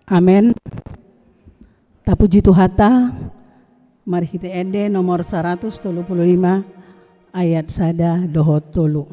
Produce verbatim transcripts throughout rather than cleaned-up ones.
Amen. Tapuji Tuhanta, marhite ende nomor saratus tolu pulu lima ayat sada dohot tolu.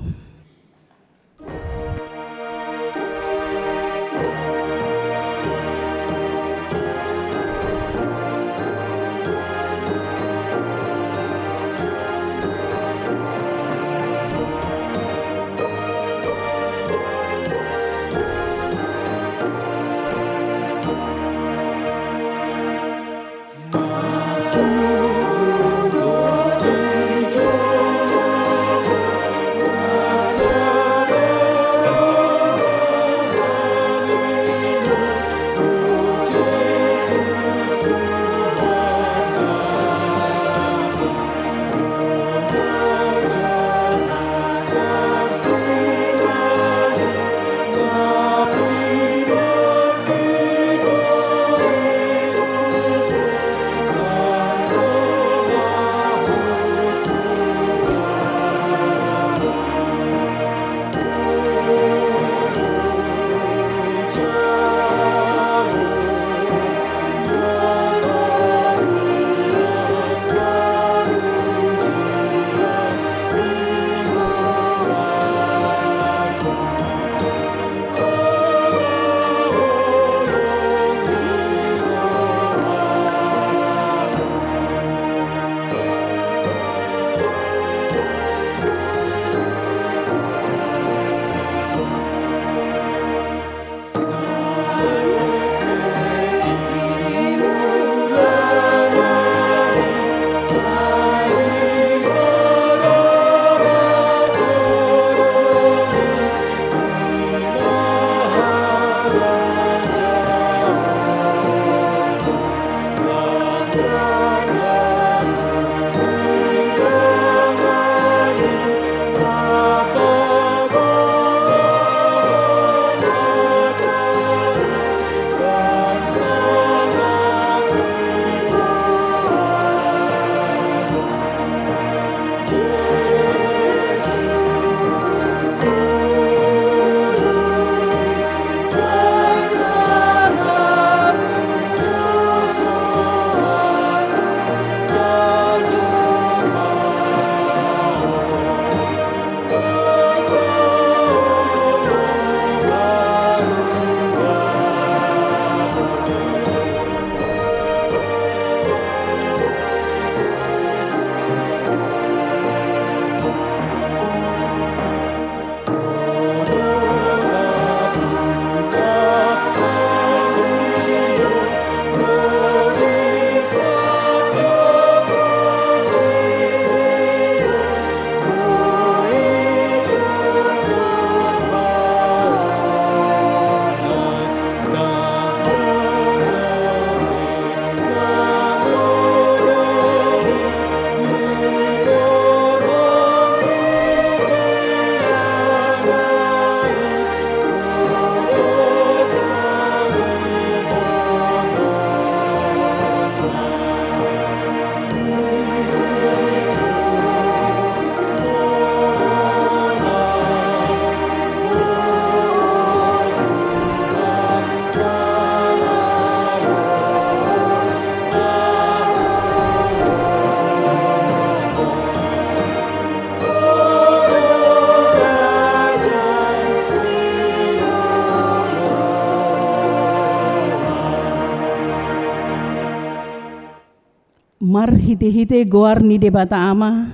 Marhitehite goar ni Debata Ama,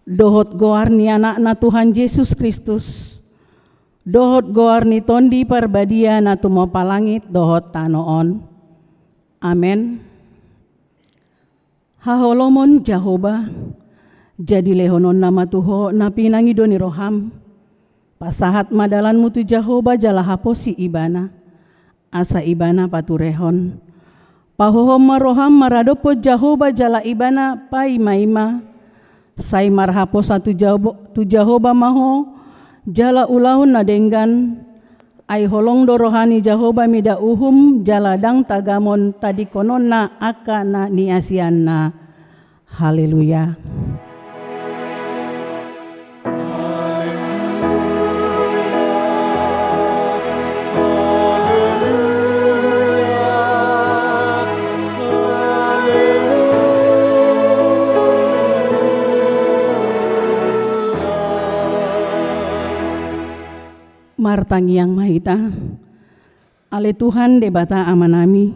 dohot goar ni Anakna Tuhan Jesus Kristus, dohot goar ni Tondi Parbadia na tumompa langit dohot tano on. Amen. Haholomon Jahowa, jadi lehononna ma tu ho na pinangido ni roham. Pasahat ma dalanmu tu Jahowa jala haposi Ibana, asa Ibana paturehon. Pahohom ma roham maradophon Jahowa jala Ibana paimaima. Sai marhaposan tu Jahowa, tu Jahowa ma ho, jala ulahon na denggan. Ai holong do roha ni Jahowa mida uhum jala ndang tagamon tadingkononna angka na niasianna. Haleluya. Martangiang ma hita. Ale Tuhan Debata Amanami,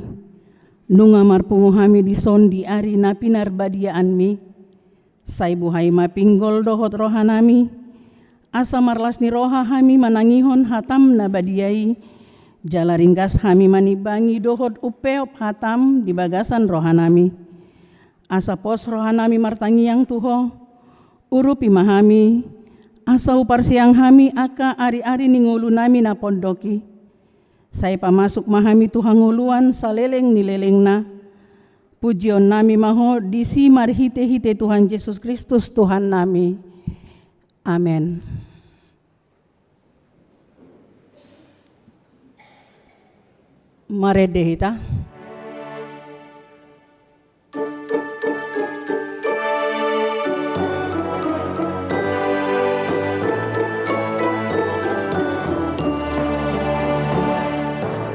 nunga marpungu hami dison di ari na pinarbadiaanMi, sai buhai ma pinggol dohot rohanami, asa marlas ni roha hami manangihon hataM na badia i, jala ringgas hami manimbangi dohot umpeop hataM di bagasan rohanami. Asa pos rohanami martangiang tu Ho, urupi ma hami, asa huparsiang hami angka ari-ari ni ngolunami na pondok i. Sai pamasuk ma hami tu hangoluan saleleng ni lelengna. Pujionnami ma Ho disi marhite-hite Tuhan Jesus Kristus Tuhannami. Amen. Marende hita.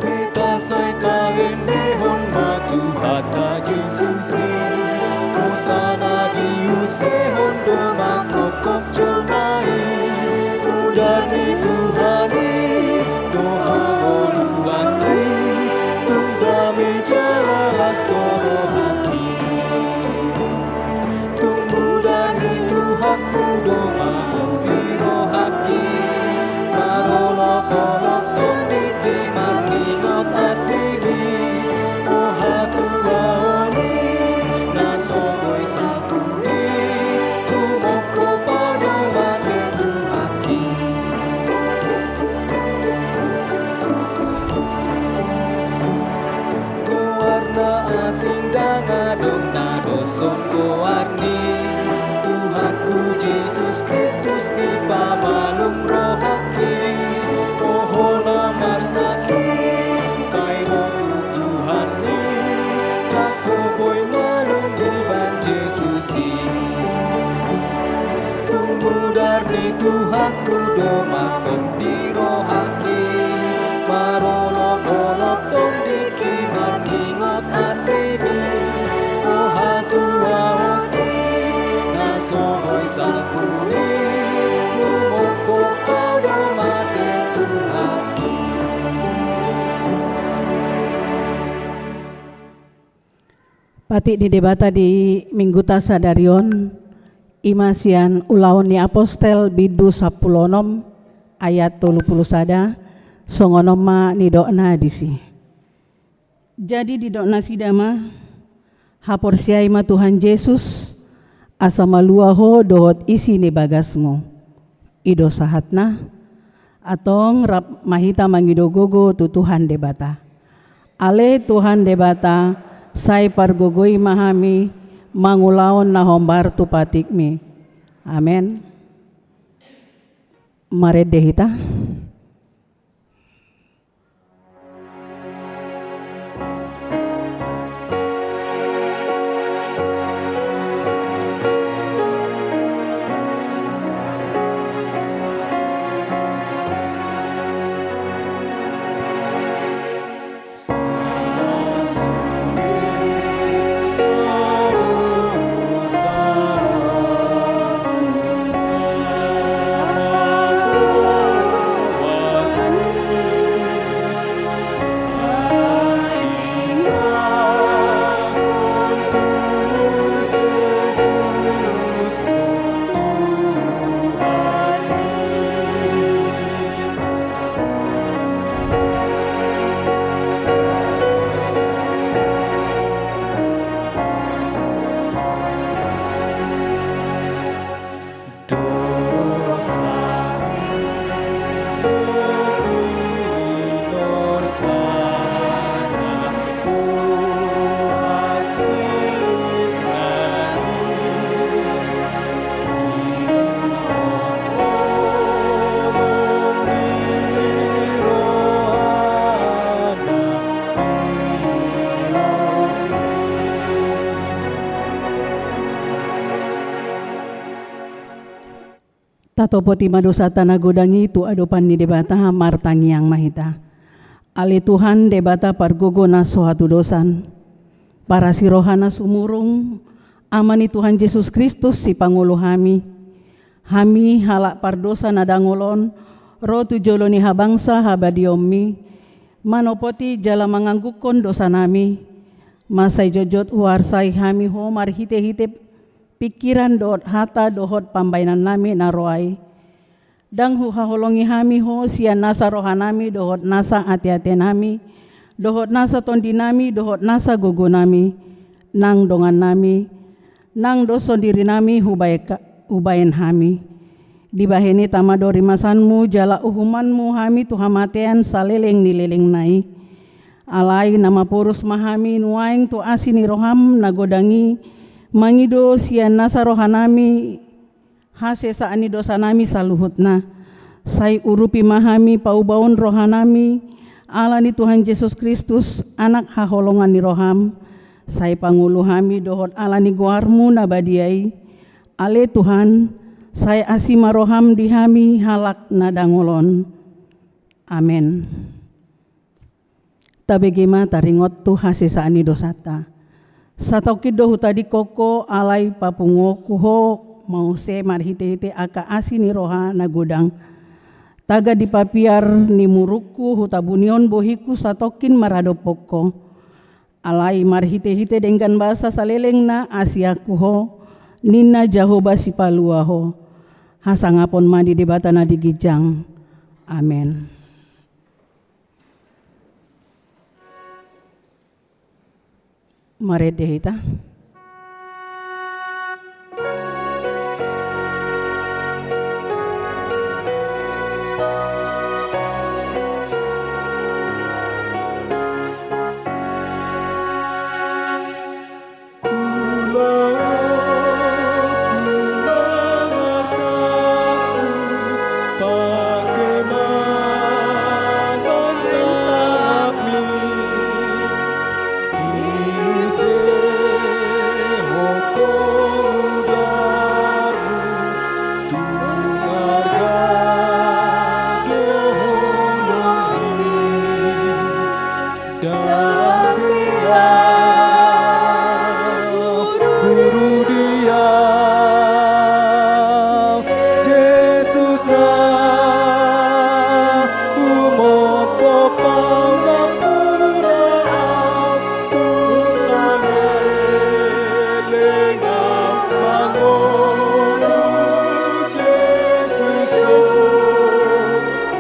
Hita sai tarendehon ma Tuhanta Jesus i, hosana diusehon do mangkophop jolma i. Mudar ni Tuhan i do hangoluan i, tung dame jala las do rohangki. Tung mudar ni Tuhanku do manggohi rohangki, marolop-olop tondingki maningot asing i. Boha tuaon i na so boi salpu i, humophop au do mate Tuhanki. Goarna asing ndang adong na doshon goarni, Tuhanku Jesus Kristus dipamalum rohangki. Ho na marsak i, sai ro tu Tuhan i, ndang ho boi malum dibahen Jesus i. Tung mudar ni Tuhanku do manggohi rohangki, marolop-olop tondingki maningot asing i. Boha tuaon i na so boi salpu i, humophop au do mate Tuhanki. Patik ni Debata di Mingguta sadari on, i ma sian Ulaon ni Apostel bindu sampulu onom ayat tolu pulu sada, songon on ma nidokna disi. Jadi didok nasida ma, haporseai ma Tuhan Jesus, asa malua ho dohot isi ni bagasmu. I do sahatna, antong rap ma hita mangido gogo tu Tuhan Debata. Ale Tuhan Debata, sai pargogoi ma hami mangulahon na hombar tu patikmi. Amen. Marende hita. Tatopoti ma dosanta na godang i tu adopan ni Debata, martangiang ma hita. Ale Tuhan, Debata pargogo na so hatudosan, parasi roha na sumurung, Ama ni Tuhan Jesus Kristus, sipangolu hami. Hami halak pardosa na dangol on, Ro tu jolo ni habangsa habadionmi, manopoti jala manganggukkon dosanami, ma sai jotjot huarsai hami Ho marhitehite pingkiran dohot hata dohot pambaenannami na ro ai. Ndang huhaholongi hami Ho sian nasa rohanami dohot nasa ateatenami, dohot nasa tondinami dohot nasa gogonami, nang dongannami, nang do sondirinami hubae-, hubaen hami. Dibahen i tama do rimasanmu jala uhumanmu hami tu hamatean saleleng ni lelengna i. Alai na maporus ma hami nuaeng tu asi ni roham na godang i, mangido sian nasa rohanami hasesaan ni dosanami saluhutna. Sai urupi ma hami paubaon rohanami, ala ni Tuhan Jesus Kristus, Anak haholongan ni roham. Sai pangolu hami dohot ala ni goarmu na badia i. Ale Tuhan, sai asi ma roham di hami halak na dangol on. Amen. Tabege ma taringot tu hasesaan ni dosanta. Satongkin do hutadingkon Ho, alai papunguonku Ho muse marhitehite angka asi ni roha na godang. Tagan di papiar ni murukku hutabuni on bohingku satongkin maradophon Ho. Alai marhitehite denggan basa salelengna asianku Ho, ninna Jahowa Sipalua Ho. Hasangapon ma di Debata na di ginjang. Amen. Marende hita. Ndang be au guru di au, Jesus na humophop au, nampuna au, tung saleleng au mangolu, Jesus do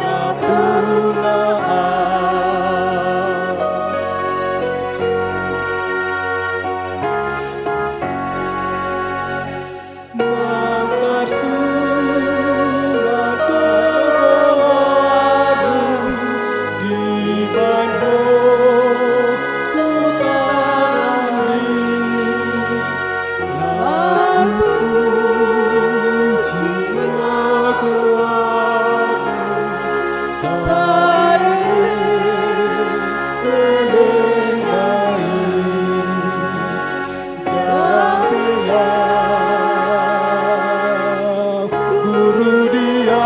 nampuna au. Naung tarsurat do goarmu, dibaen Ho tu tanganmi. Las tu puji ma goarmu, saleleng lelengna i. Ndang be au guru di au,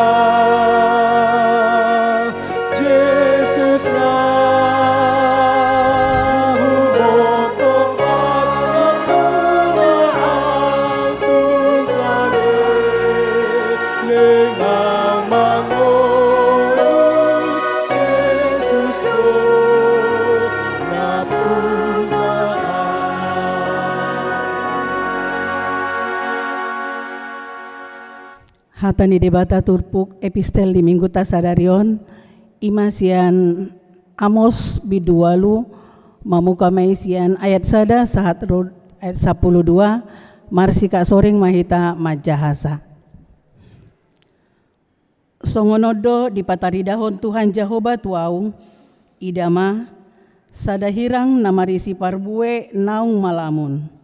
Jesus na humophop au, nampuna au, tung saleleng au mangolu, Jesus do nampuna au. Hata ni Debata turpuk epistel di Mingguta sadari on, i ma sian Amos bindu ualu, mamuka ma i sian ayat sada sahat ro-, ayat sampulu dua, marsikak soring ma hita manjahasa. Songon on do dipataridahon Tuhan Jahowa tu ahu, ida ma, sada hirang na marisi parbue naung malamun.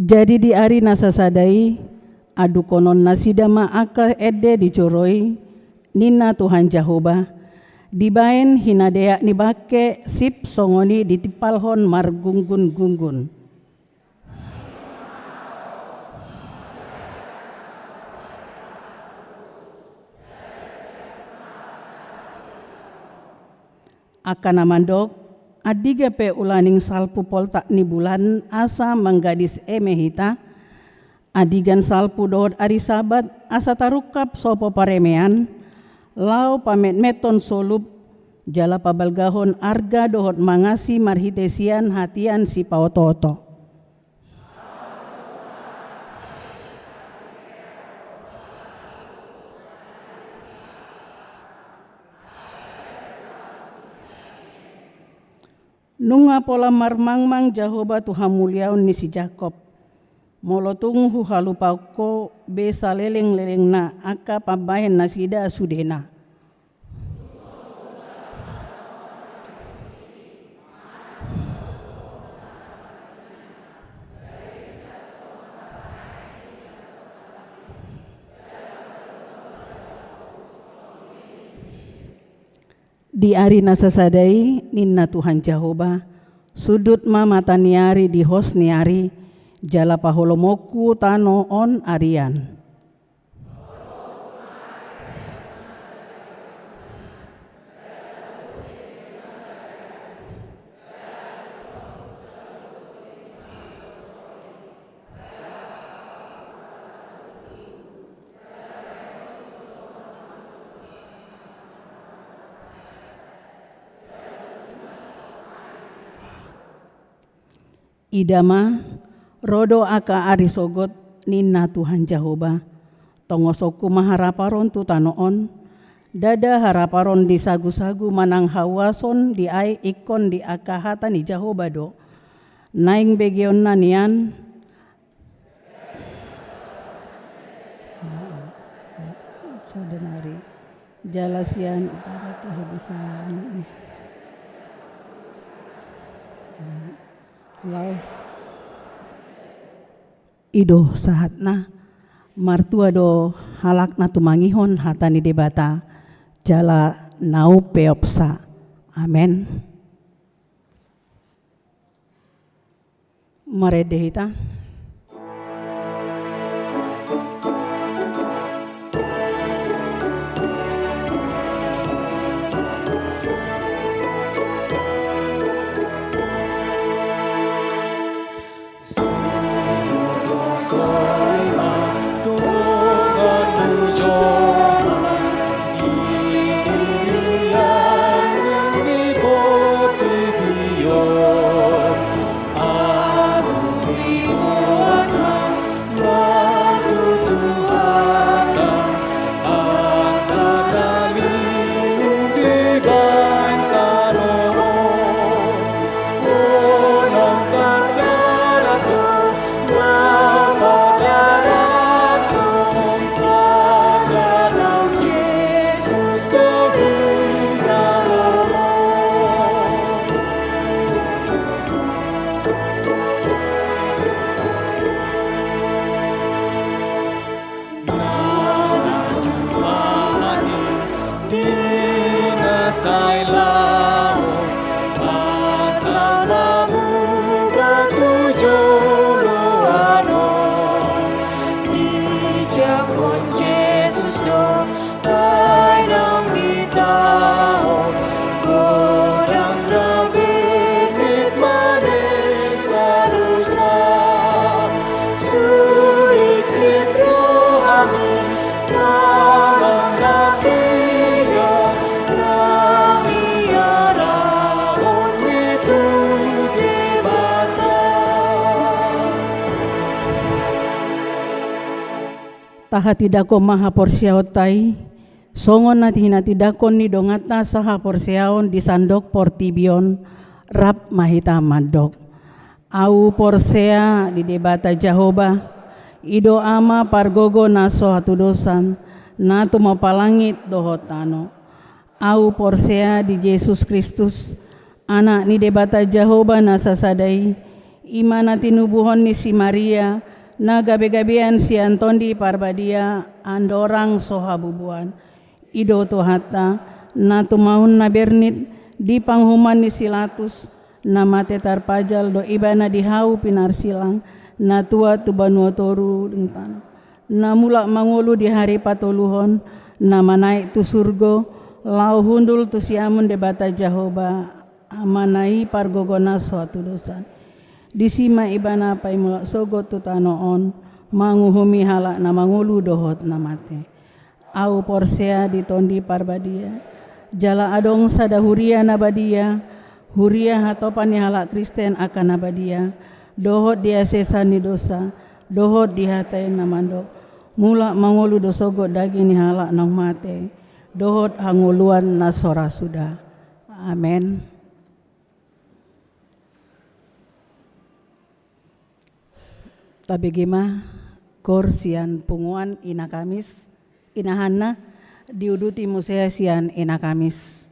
Jadi di ari na sasada i, andukkonon nasida ma angka ende di joro i, ninna Tuhan Jahowa, dibaen hinadeak ni bangke sip songon i ditimpalhon margunggun-gunggun. Angka na mandok, andigan pe ulaning salpu poltak ni bulan asa manggadis eme hita, andigan salpu dohot ari Sabat asa tarungkap sopo paremean, laho pametmethon solup, jala pabalgahon arga dohot mangasi marhite sian hatian sipaotooto. Nunga pola marmangmang Jahowa tu hamuliaon ni si Jakob, molo tung huhalupahon Ho be salelenglelengna angka pambahen nasida sudena. Di ari na sasada i, ninna Tuhan Jahowa, sundut ma mata ni ari di hos ni ari, jala paholomonku tano on arian. Ida ma, ro do angka ari sogot, ninna Tuhan Jahowa, tongosonku ma haraparon tu tano on, ndada haraparon di sagusagu manang hauason di aek ingkon di angka hata ni Jahowa do, naeng begeonna nian. Sada nari. Jala sian utara tu habisan. Laos. I do sahatna, martua do halak na tumangihon hata ni Debata, jala na umpeopsa. Amen. Marende hita. Tahatindangkon ma haporseaonta i, songon na hinatindangkon ni donganta sahaporseaon di sandok portibi on, rap ma hita mandok. Ahu porsea di Debata Jahowa, i do Ama pargogo na so hatudosan, na tumompa langit dohot tano. Ahu porsea di Jesus Kristus, Anak ni Debata Jahowa na sasada i, i ma na tinubuhon ni si Maria, na gabegabean sian Tondi Parbadia, andorang so habubuan. I do Tuhanta, na tumaon na bernit di panguhuman ni si Latus, na mate tarpajal do Ibana di hau pinarsilang, na tuat tu banua toru denggan tano. Na mulak mangolu di hari patoluhon, na manaek tu surgo, Laho hundul tu siamun Debata Jahowa, Amana i pargogo na so hatudosan. Disi ma Ibana paimulak sogot tu tano on, manguhumi halak na mangolu dohot na mate. Ahu porsea di Tondi Parbadia, jala adong sada huria na badia, huria hatopan ni halak Kristen angka na badia, dohot di hasesean ni dosa, dohot di hata na mandok: Mulak mangolu do sogot daging ni halak naung mate, dohot hangoluan na so ra suda. Amen. Tabege ma koor sian punguan Ina Kamis, Ina Hanna, diuduti muse sian Ina Kamis.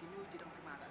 Menuju dong semangat.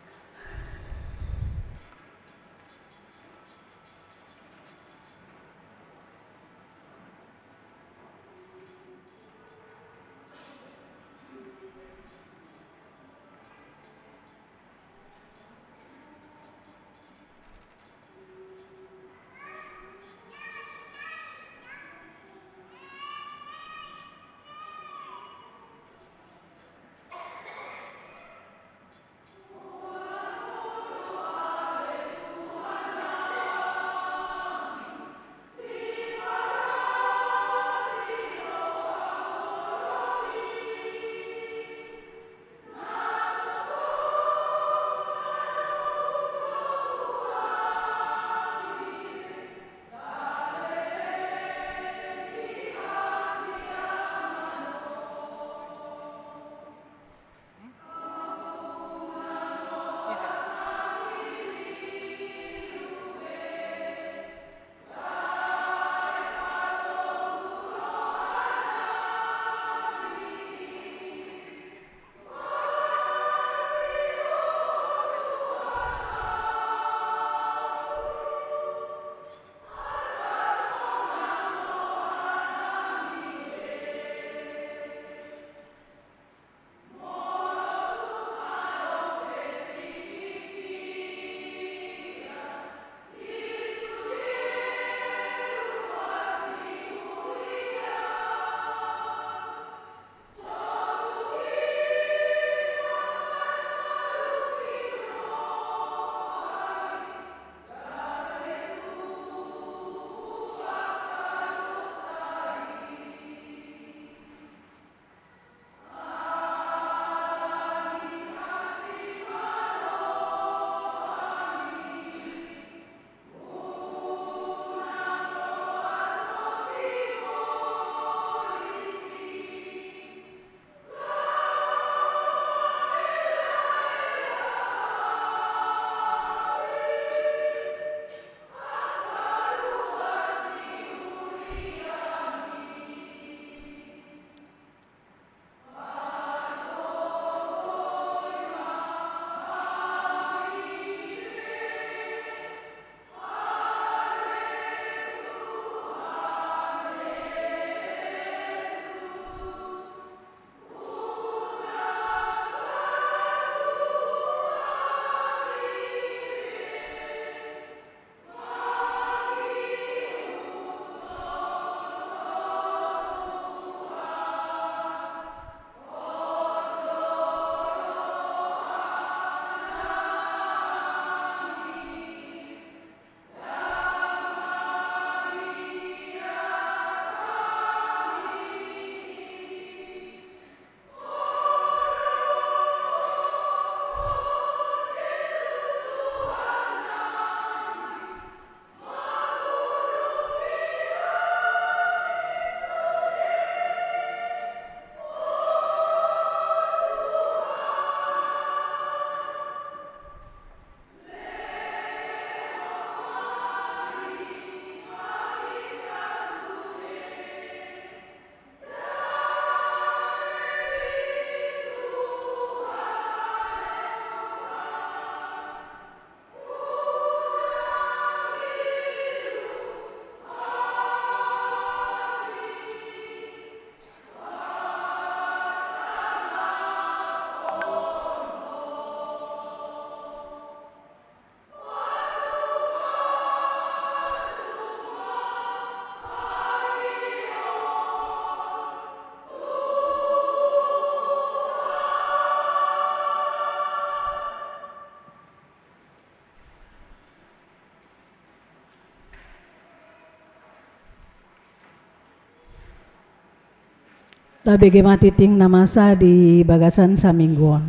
Tabege ma tingting na masa di bagasan saminggu on.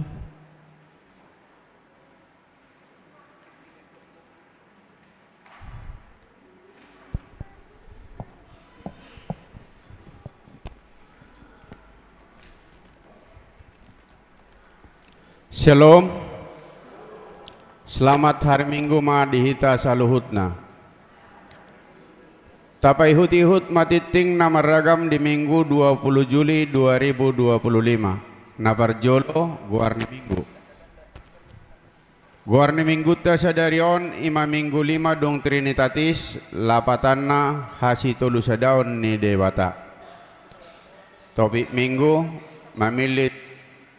Syalom. Selamat hari Minggu ma di hita saluhutna. Tapaihut-ihut ma tingting na marragam di Minggu dua puluh Juli dua ribu dua puluh lima. Na parjolo, goar ni Minggu. Goar ni Minggunta sadari on i ma Minggu lima dung Trinitatis, lapatanna hasitolusadaon ni Debata. Topik Minggu: Mamillit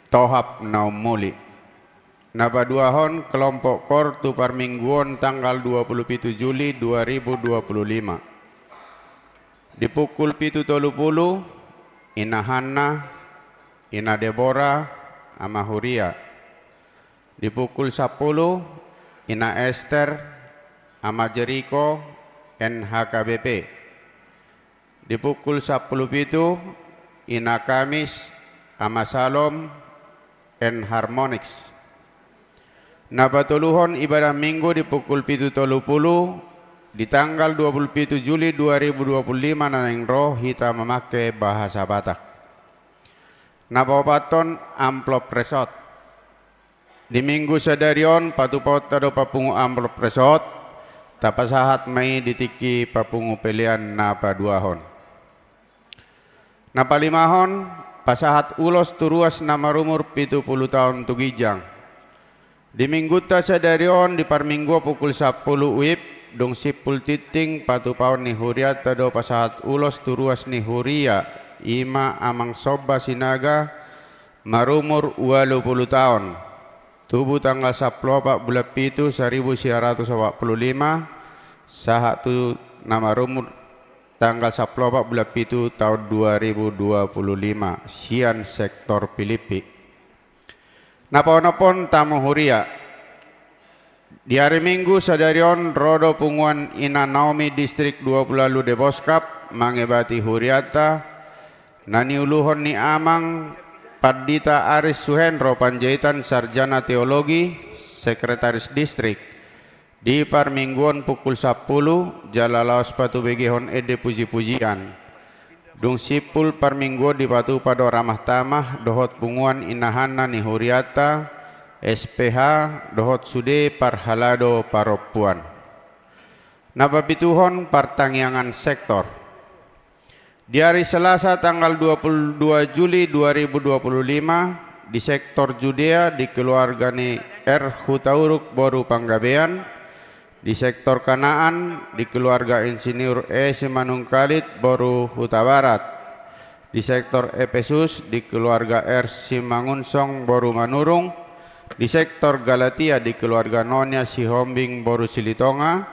tohap na ummuli. Na paduahon kelompok kor tu parmingguon tanggal dua puluh pitu Juli dua ribu dua puluh lima. Di pukul pitu tolu pulu, Ina Hanna, Ina Debora, Ama Huria. Di pukul sampulu, Ina Ester, Ama Jeriko, N H K B P. Di pukul sampulu pitu, Ina Kamis, Ama Salom, N Harmonics. Na patoluhon ibadah Minggu di pukul pitu tolu pulu, di tanggal dua puluh pitu Juli dua ribu dua puluh lima na naeng ro hita mamangke bahasa Batak. Na paopathon amplop resort. Di Minggu sadari on patupaonta do papungu amplop resort, tapasahat ma i di tingki papungu pelean na paduahon. Na palimahon, pasahat ulos tu ruas na marumur pitu pulu taon tu ginjang. Di Minggunta sadari on di parmingguon pukul sampulu uip, dung simpul tingting patupaon ni hurianta do pasahat ulos tu ruas ni huria, i ma Amang Somba Sinaga, marumur ualu pulu taon, tubu tanggal sampulu opat bulan pitu saribu sia ratus opat pulu lima, sahat tu na marumur tanggal sampulu opat bulan pitu taon dua ribu dua pulu lima, sian sektor Pilippi. Na paonomhon, tamu huria. Di ari Minggu sadari on ro do punguan Ina Naomi distrik dua pulu ualu Deboskap mangebati hurianta, na niuluhon ni Amang Pandita Aris Suhendro Panjaitan, Sarjana Teologi, Sekretaris Distrik, di parmingguon pukul sampulu, jala laos patubegehon ende pujipujian. Dung simpul parmingguon dipatupa do ramah tamah dohot punguan Ina Hanna ni hurianta, S P H, dohot sude parhalado parompuan. Na papituhon, partangiangan sektor. Di ari Selasa tanggal dua puluh dua Juli dua ribu dua puluh lima, di sektor Judea di keluarga ni R Hutauruk boru Panggabean, di sektor Kanaan di keluarga Insinyur E Simanungkalit boru Hutabarat, di sektor Epesus di keluarga R Simangunsong boru Manurung, di sektor Galatia di keluarga Nonia Sihombing boru Silitonga,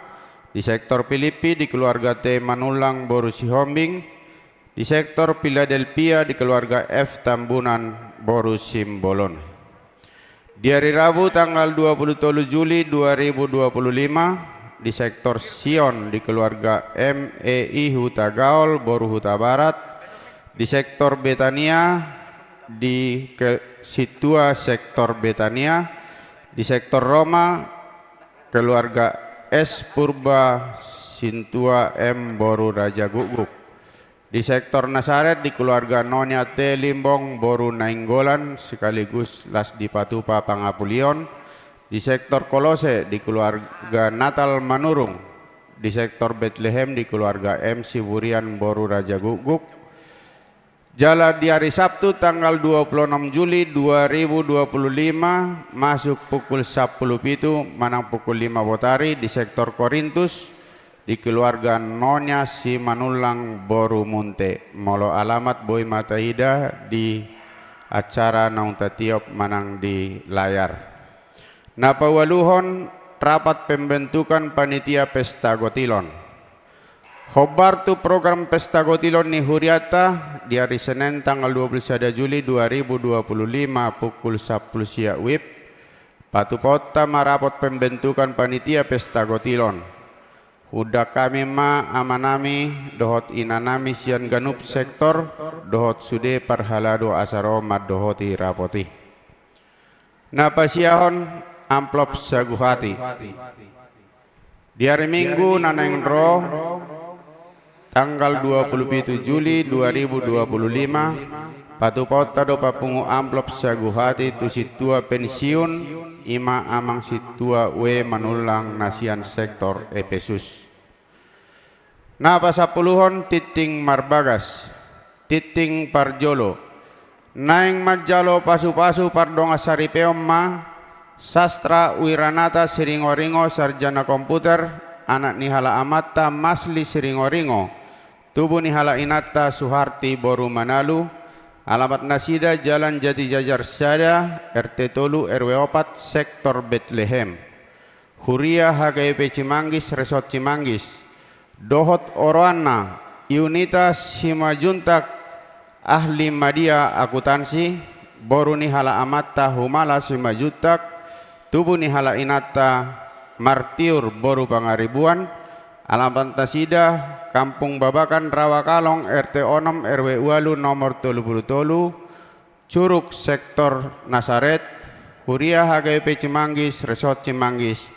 di sektor Pilippi di keluarga T Manullang boru Sihombing, di sektor Piladelpia di keluarga F Tambunan boru Simbolon. Di ari Rabu tanggal dua puluh tolu Juli dua ribu dua puluh lima, di sektor Sion di keluarga M E I Hutagaol boru Hutabarat, di sektor Betania di ke, Sintua sektor Betania, di sektor Roma keluarga S Purba Sintua M boru Raja Gukguk, di sektor Nasaret di keluarga Nonia T Limbong boru Nainggolan sekaligus las dipatupa pangapulion, di sektor Kolose di keluarga Natal Manurung, di sektor Betlehem di keluarga M Siburian boru Raja Gukguk. Jala di ari Sabtu tanggal dua puluh enam Juli dua ribu dua puluh lima, masuk pukul sampulu pitu manang pukul lima botari di sektor Korintus, di keluarga Nonia Simanullang boru Munte. Molo alamat boi ma taida di acara naung tatiop manang di layar. Na paualuhon, rapat pembentukan panitia pesta gotilon. Hombar tu program pesta gotilon ni hurianta di ari Senen tanggal dua puluh sada Juli dua ribu dua puluh lima pukul sampulu sia uip, patupaonta ma rapot pembentukan panitia pesta gotilon. Huundang hami ma amanami dohot inanami sian ganup sektor dohot sude parhalado asa ro mandohoti rapot i. Na pasiahon, amplop sagu hati. Di ari Minggu na naeng ro, tanggal dua puluh pitu Juli dua ribu dua puluh lima, patupaonta do papungu amplop sagu hati tu sintua pensiun, i ma Amang Sintua W Manullang na sian sektor Epesus. Na pasampuluhon, tingting marbagas. Tingting parjolo. Naeng manjalo pasupasu pardongansaripeon ma Sastra Wiranata Siringoringo, sarjana komputer, anak ni halak amanta Masli Siringoringo, tubu ni halak inanta Suharti boru Manalu, alamat nasida Jalan Jati Jajar sada, R T tolu, R W opat, sektor Betlehem. Huria H K I P Cimanggis, Resort Cimanggis. Dohot oroanna, Yunita Simanjuntak, ahli media akuntansi, boru ni halak amanta Humala Simanjuntak, tubu ni halak inanta Martiur boru Pangaribuan, alamat nasida Kampung Babakan Rawa Kalong, R T onom, R W ualu, nomor tolu pulu tolu, Curug, sektor Nasaret, Huria H K I P Cimanggis, Resort Cimanggis.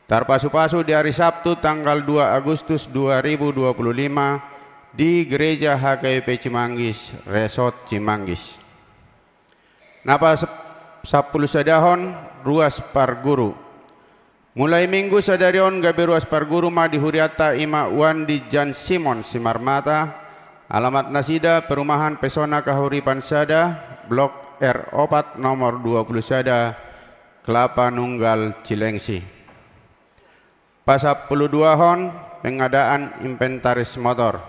Tarpasupasu di hari Sabtu tanggal dua Agustus dua ribu dua puluh lima di Gereja H K I P Cimanggis, Resort Cimanggis. Na pasampulu sadahon, ruas parguru. Mulai Minggu sadari on gabe ruas parguru ma di hurianta, i ma Wandi Jan Simon Simarmata, alamat nasida Perumahan Pesona Kahuripan sada, Blok R opat, nomor dua pulu sada, Kelapa Nunggal, Cilengsi. Pasampulu duahon, pengadaan inventaris motor.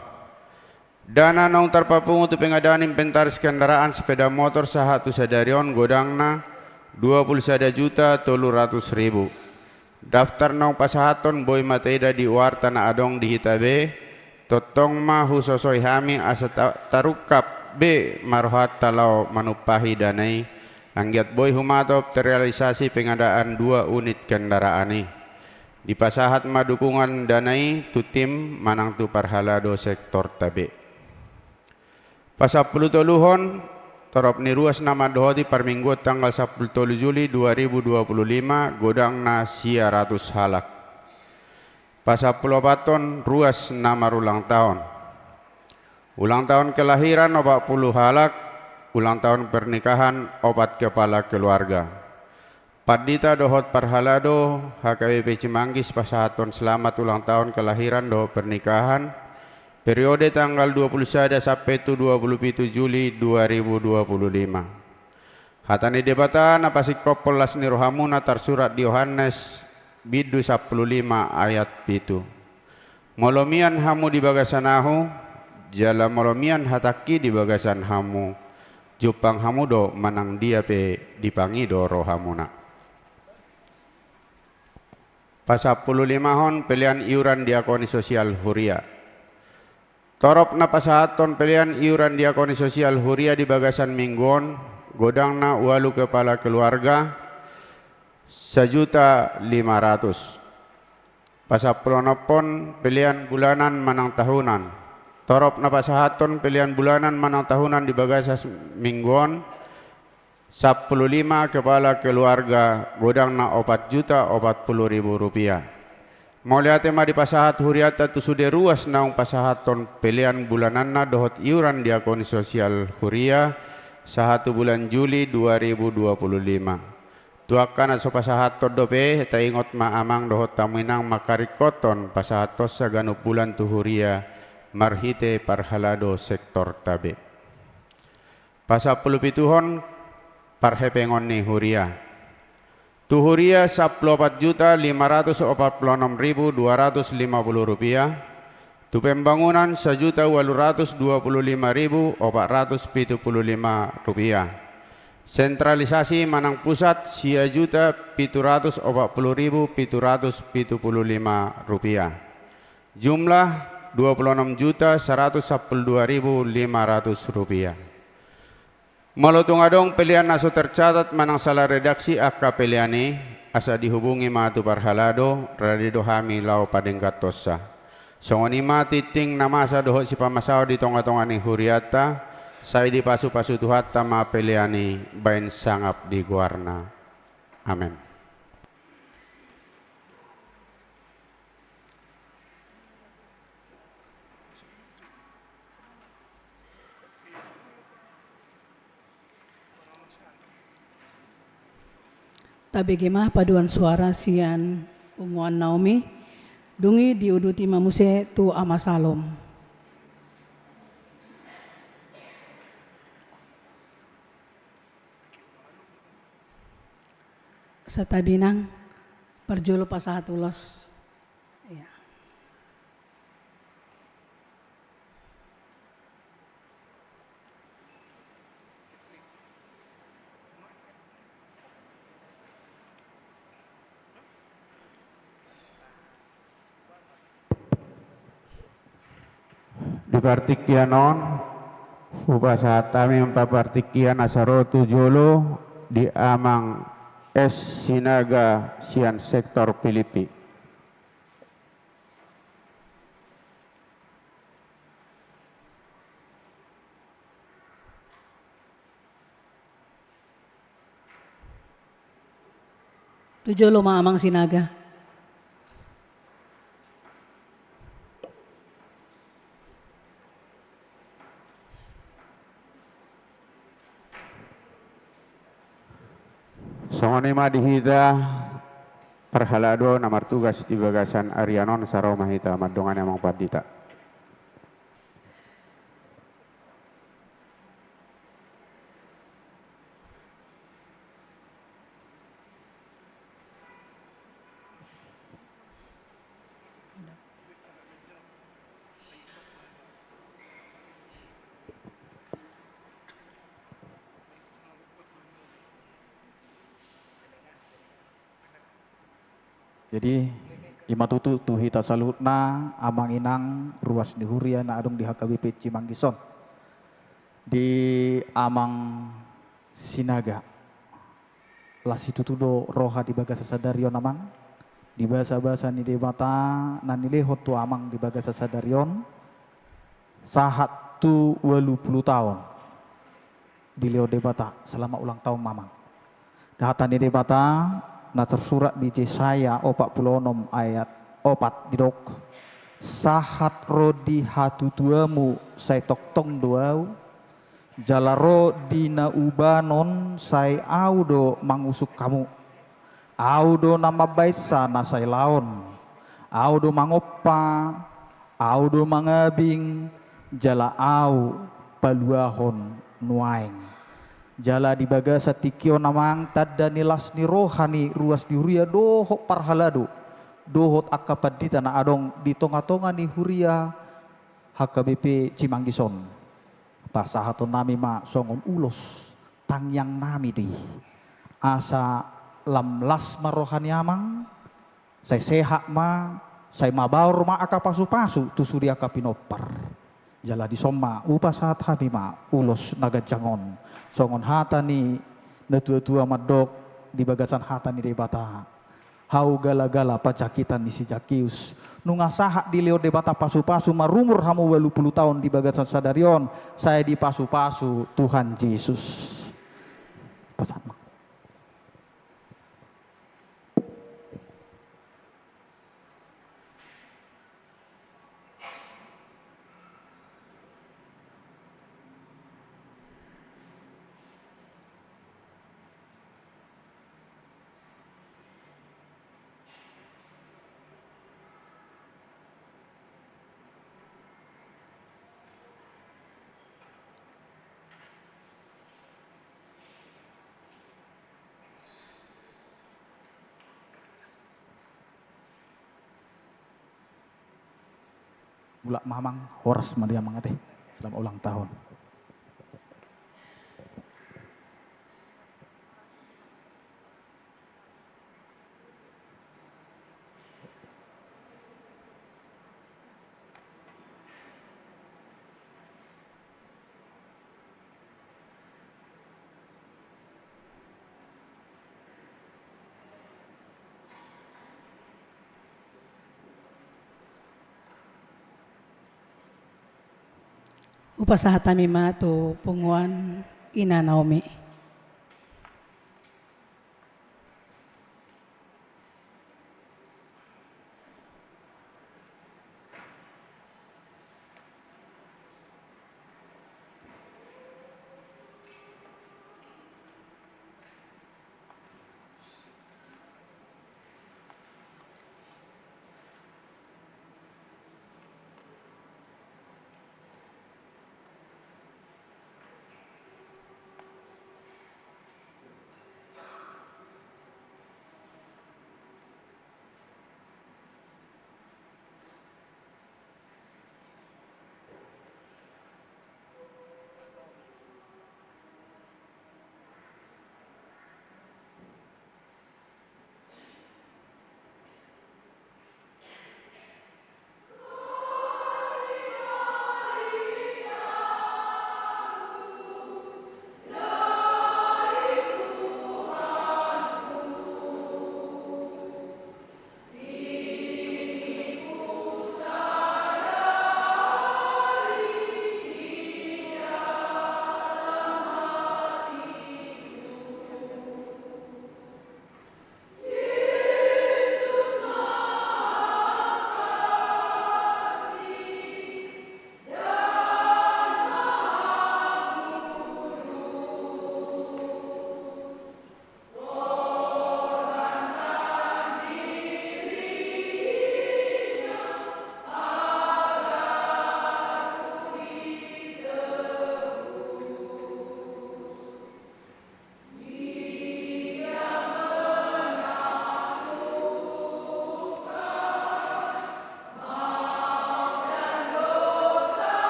Dana naung tarpapungu tu pengadaan inventaris kendaraan sepeda motor sahat tu sadari on godangna dua pulu sada juta tolu ratus ribu. Daftar naung pasahathon boi ma taida di warta na adong di hita be, tongtong ma husosoi hami asa ta-, tarungkap be ma rohanta laho manumpahi dana i, anggiat boi humatop terrealisasi pengadaan dua unit kendaraan i. Dipasahat ma dukungan dana i tu tim manang tu parhalado sektorta be. Pasampulu toluhon, torop ni ruas na mandohoti parmingguon tanggal sampulu tolu Juli dua ribu dua puluh lima, godangna sia ratus halak. Pasampulu opathon, ruas na marulang taon. Ulang tahun kelahiran opat pulu halak, ulang tahun pernikahan opat kepala keluarga. Pandita dohot parhalado H K B P Cimanggis pasahathon selamat ulang tahun kelahiran dohot pernikahan, periode tanggal dua pulu sada sampe tu dua pulu pitu Juli dua ribu dua pulu lima. Hata ni Debata na pasingkophon las ni rohamuna tarsurat di Johannes bindu sampulu lima ayat pitu. Molo mian hamu di bagasan ahu, jala molo mian hatangki di bagasan hamu, jumpang hamu do manang dia pe dipangido rohamuna. Pasampulu limahon, pelean iuran diakoni sosial huria. Torop na pasahathon pelean iuran diakoni sosial huria di bagasan minggu on, godangna ualu kepala keluarga, sajuta lima ratus. Pasampulu onomhon, pelean bulanan manang tahunan. Torop na pasahathon pelean bulanan manang tahunan di bagasan minggu on, sampulu lima kepala keluarga, godangna opat juta opat pulu ribu rupiah. Mauliate ma dipasahat hurianta tu sude ruas naung pasahathon pelean bulananna dohot iuran diakoni sosial huria sahat tu bulan Juli dua ribu dua pulu lima. Tu angka na so pasahathon dope, taingot ma amang dohot hamu inang mangkaringkothon pasahathonsa ganup bulan tu huria marhite parhalado sektorta be. Pasampulu pituhon, parhepengon ni huria. Tu huria sampulu opat juta lima ratus opat pulu onom ribu dua ratus lima pulu rupiah, tu pembangunan sajuta ualu ratus dua pulu lima ribu opat ratus pitu pulu lima rupiah. Sentralisasi manang pusat sia juta pitu ratus opat pulu ribu pitu ratus pitu pulu lima rupiah. Jumlah dua pulu onom juta saratus sampulu dua ribu lima ratus rupiah. Molo tung adong pelean na so tercatat manang salah redaksi angka pelean i, asa dihubungi ma tu parhalado, rade do hami laho padengganhonsa. Songon i ma tingting na masa dohot sipamasaon di tongatonga ni hurianta, sai dipasupasu Tuhanta ma pelean i baen sangap di goarna. Amen. Tabege ma paduan suara sian punguan Naomi, dung i diuduti ma muse tu Ama Salom. Santabi inang, parjolo pasahat ulos. Ia. Di partingkian on, hupasahat hami ma partingkian na ro tu jolo di Amang S Sinaga sian sektor Pilippi. Tu jolo ma Amang Sinaga. Songon i ma di hita parhalado na martugas di bagasan arian on, sai ro ma hita mandongani Amang Pandita. Jadi, i ma tutu tu hita saluhutna, amang inang, ruas ni huria na adong di H K B P Cimanggis on. Di Amang Sinaga. Las situtu do roha di bagasan sadari on, Amang. Di basabasa ni Debata na nilehon tu Amang di bagasan sadari on, sahat tu ualu pulu taon dilehon Debata, selamat ulang tahun, Amang. Hata ni Debata na tersurat di Jesaya opat pulu onom ayat opat didok, sahat ro di hatutuamu sai tongtong do Ahu, jala ro di na ubanon sai Ahu do mangusung hamu. Ahu do na mambaensa na sai laon. Ahu do mangompa, Ahu do mangabing, jala Ahu paluahon nuaeng. Jala di bagasan tingki on, Amang, tanda ni las ni roha ni ruas ni huria dohot parhalado, dohot angka pandita na adong di tongatonga ni huria H K B P Cimanggis on. Pasahaton nami ma songon ulos tangiang nami do i. Asa lam las ma roha ni Amang, sai sehat ma, sai mabaor ma angka pasupasu tu sude angka pinompar. Jala dison ma hupasahat hami ma ulos na ganjang on. Songon hata ni natuatua mandok di bagasan hata ni Debata. Hau galagala panjangkitan ni si Jakius. Nunga sahat dilehon Debata pasupasu, marumur hamu ualu pulu taon di bagasan sadari on, sai dipasupasu Tuhan Jesus. Pasahat ma. Mulak ma, Amang, horas ma di Amang ate. Selamat ulang tahun. Hupasahat hami ma tu punguan Ina Naomi.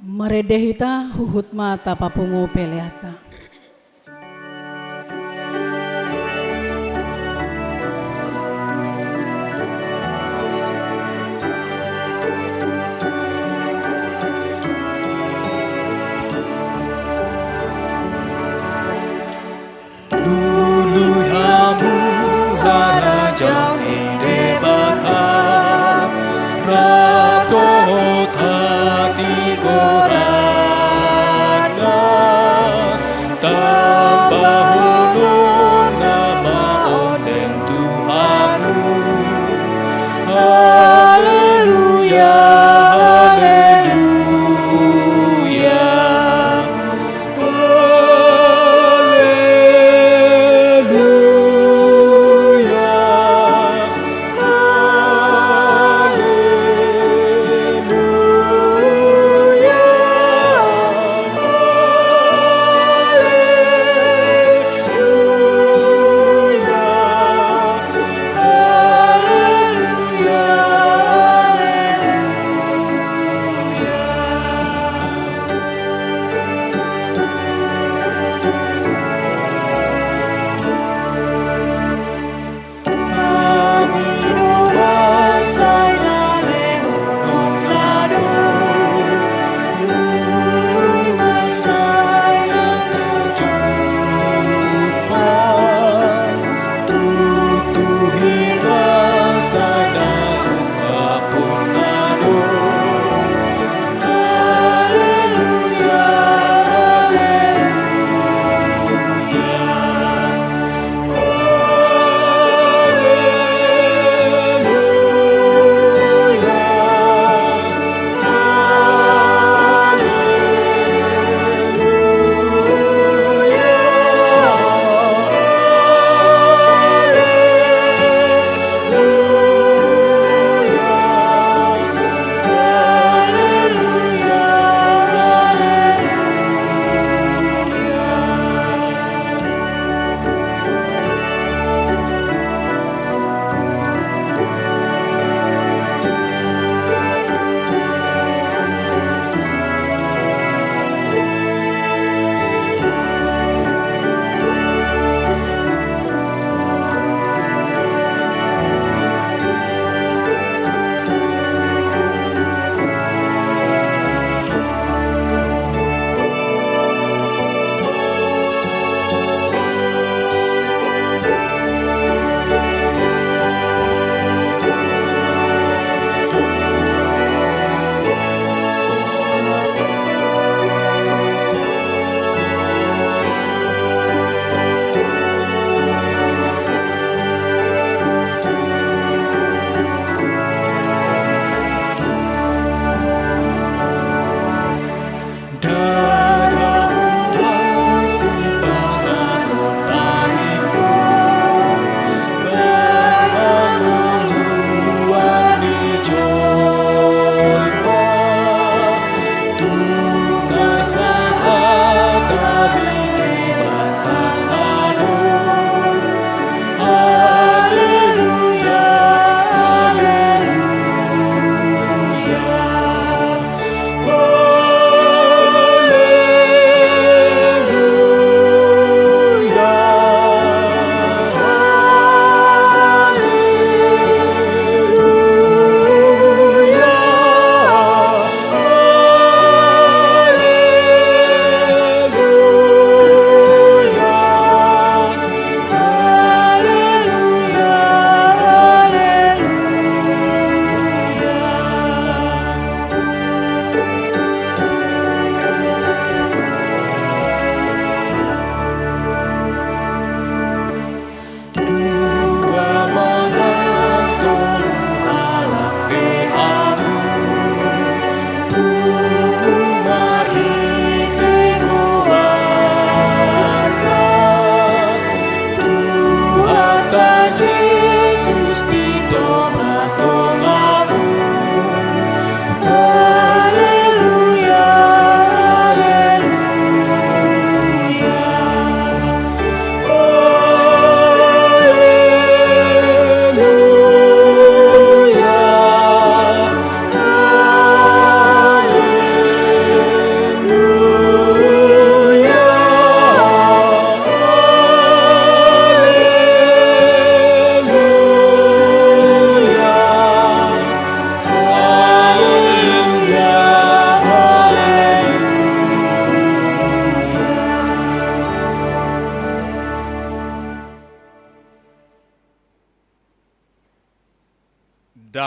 Marende hita, huhut ma tapapungu peleanta. Lului hamu harajaon ni Debata, rap dohot hatigoranna,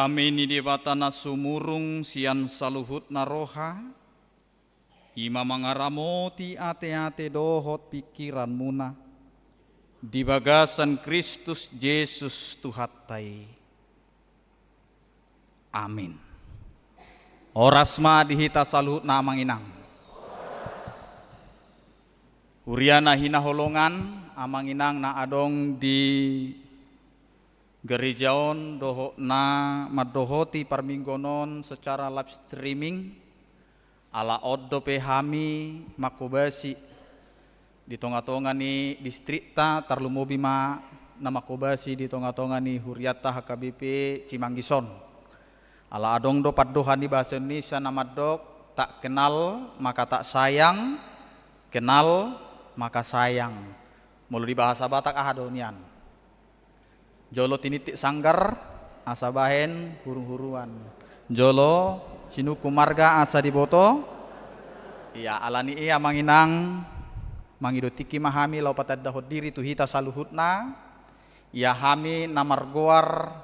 Dame ni Debata na sumurung sian saluhutna roha, i ma mangaramoti ateate dohot pingkiranmuna di bagasan Kristus Jesus Tuhanta i. Amin. Horas ma di hita saluhutna, amang inang. Huria na hinaholongan, amang inang na adong di gereja on dohot na mandohoti parmingguon on secara live streaming, ala on dope hami manghobasi di tongatonga ni distrikta, tarlumobi ma na manghobasi di tongatonga ni hurianta H K B P Cimanggis on. Ala adong do pandohan ni bahasa Indonesia na mandok, tak kenal maka tak sayang, kenal maka sayang. Molo di bahasa Batak aha do nian? Jolo tinitip sanggar, asa bahen huruhuruan. Jolo sinungkun marga, asa diboto. Ia, ala ni i, amang inang, mangido tingki ma hami laho patandahon diri tu hita saluhutna. Ia hami na margoar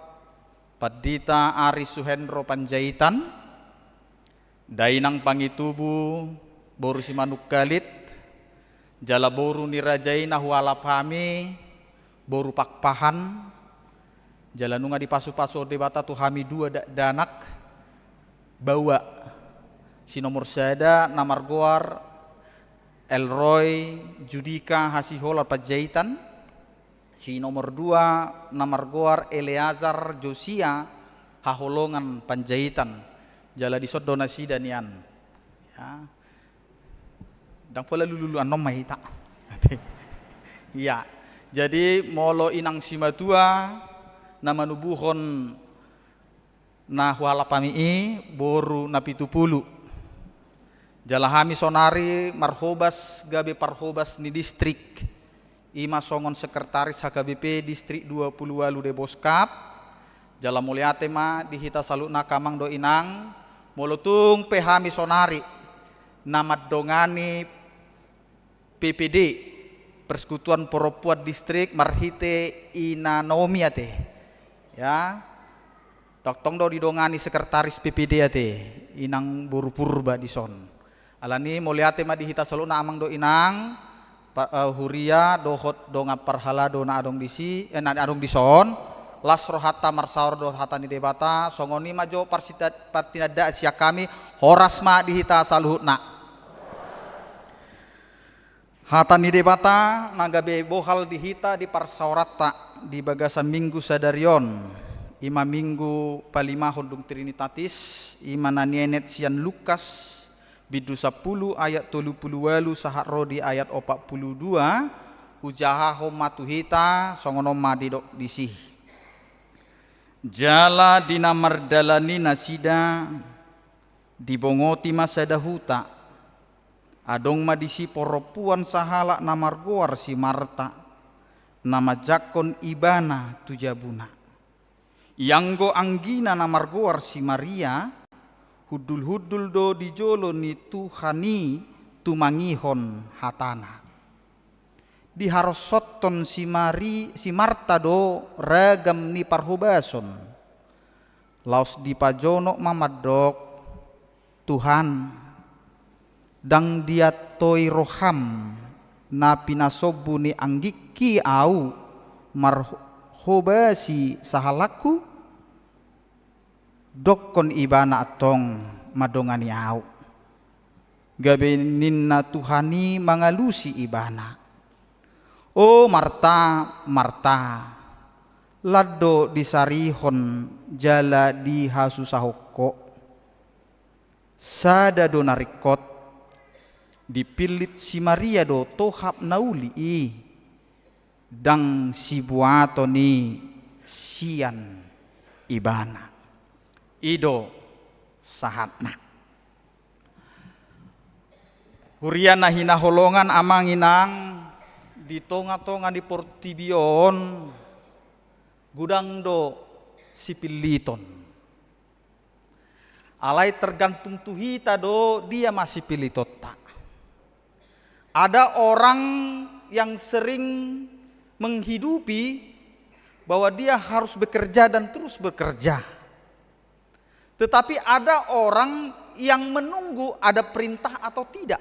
Pandita Ari Suhendro Panjaitan, dainang Pangitubu, boru Simanungkalit, jala boru ni raja i na hualap hami, boru Pakpahan, jala nunga dipasupasu Debata tu hami dua dakdanak, baoa, si nomor sada na margoar Elroy Judika Hasiholan Panjaitan, si nomor dua na margoar Eleazar Josia Haholongan Panjaitan, jala dison do nasida nian. Ya. Ndang pola lululu annon ma hita. Ia, jadi molo inang simatua na manubuhon na hualap hami i, boru Napitupulu. Jala hami sonari marhobas gabe parhobas ni distrik, i ma songon sekretaris H K B P distrik dua pulu ualu Deboskap. Jala mauliate ma di hita saluhutna, amang dohot inang, molo tung pe hami sonari na mandongani P P D, Persekutuan Perempuan Distrik, marhite Ina Naomi ate. Ya. Ndang tong do didongani sekretaris P P D ate, inang boru Purba dison. Ala ni i mauliate ma di hita saluhutna, amang dohot inang, pa-, eh, huria dohot dongan parhalado na adong disi, eh, na adong dison, las rohanta marsaor dohot hata ni Debata, songon i ma jo parsita-, partinandaan sian hami, horas ma di hita saluhutna. Hata ni Debata na gabe bohal di hita di parsaoranta di bagasan minggu sadari on, i ma minggu palimahon dung Trinitatis, i ma na nienet sian Lukas, bindu sampulu ayat tolu pulu ualu sahat ro di ayat opat pulu dua, hujahahon ma tu hita, songon on ma didok disi. Jala di na mardalan i nasida, dibongoti ma sada huta, adong ma disi parompuan sahalak na margoar si Marta, na manjangkon ibana tu jabuna. Ianggo anggina na margoar si Maria, hundulhundul do di jolo ni Tuhan i tumangihon hatana. Diharoshothon si Mari-, si Marta do ragam ni parhobason. Laos dipajonok ma mandok, Tuhan, ndang diantoi roham na pinasombu ni anggingki ahu marhobasi sahalakku? Dokkon ibana antong mandongani ahu. Gabe ninna Tuhan i mangalusi ibana. O Marta, Marta, lan do disarihon jala dihasusahon ho. Sada do na ringkot, dipillit si Maria do tohap na uli i, ndang sibuaton i sian ibana. I do sahatna. Huria na hinaholongan, amang inang, di tongatonga ni portibi on, godang do sipilliton. Alai tergantung tu hita do dia ma sipillitonta. Ada orang yang sering menghidupi bahwa dia harus bekerja dan terus bekerja. Tetapi ada orang yang menunggu ada perintah atau tidak.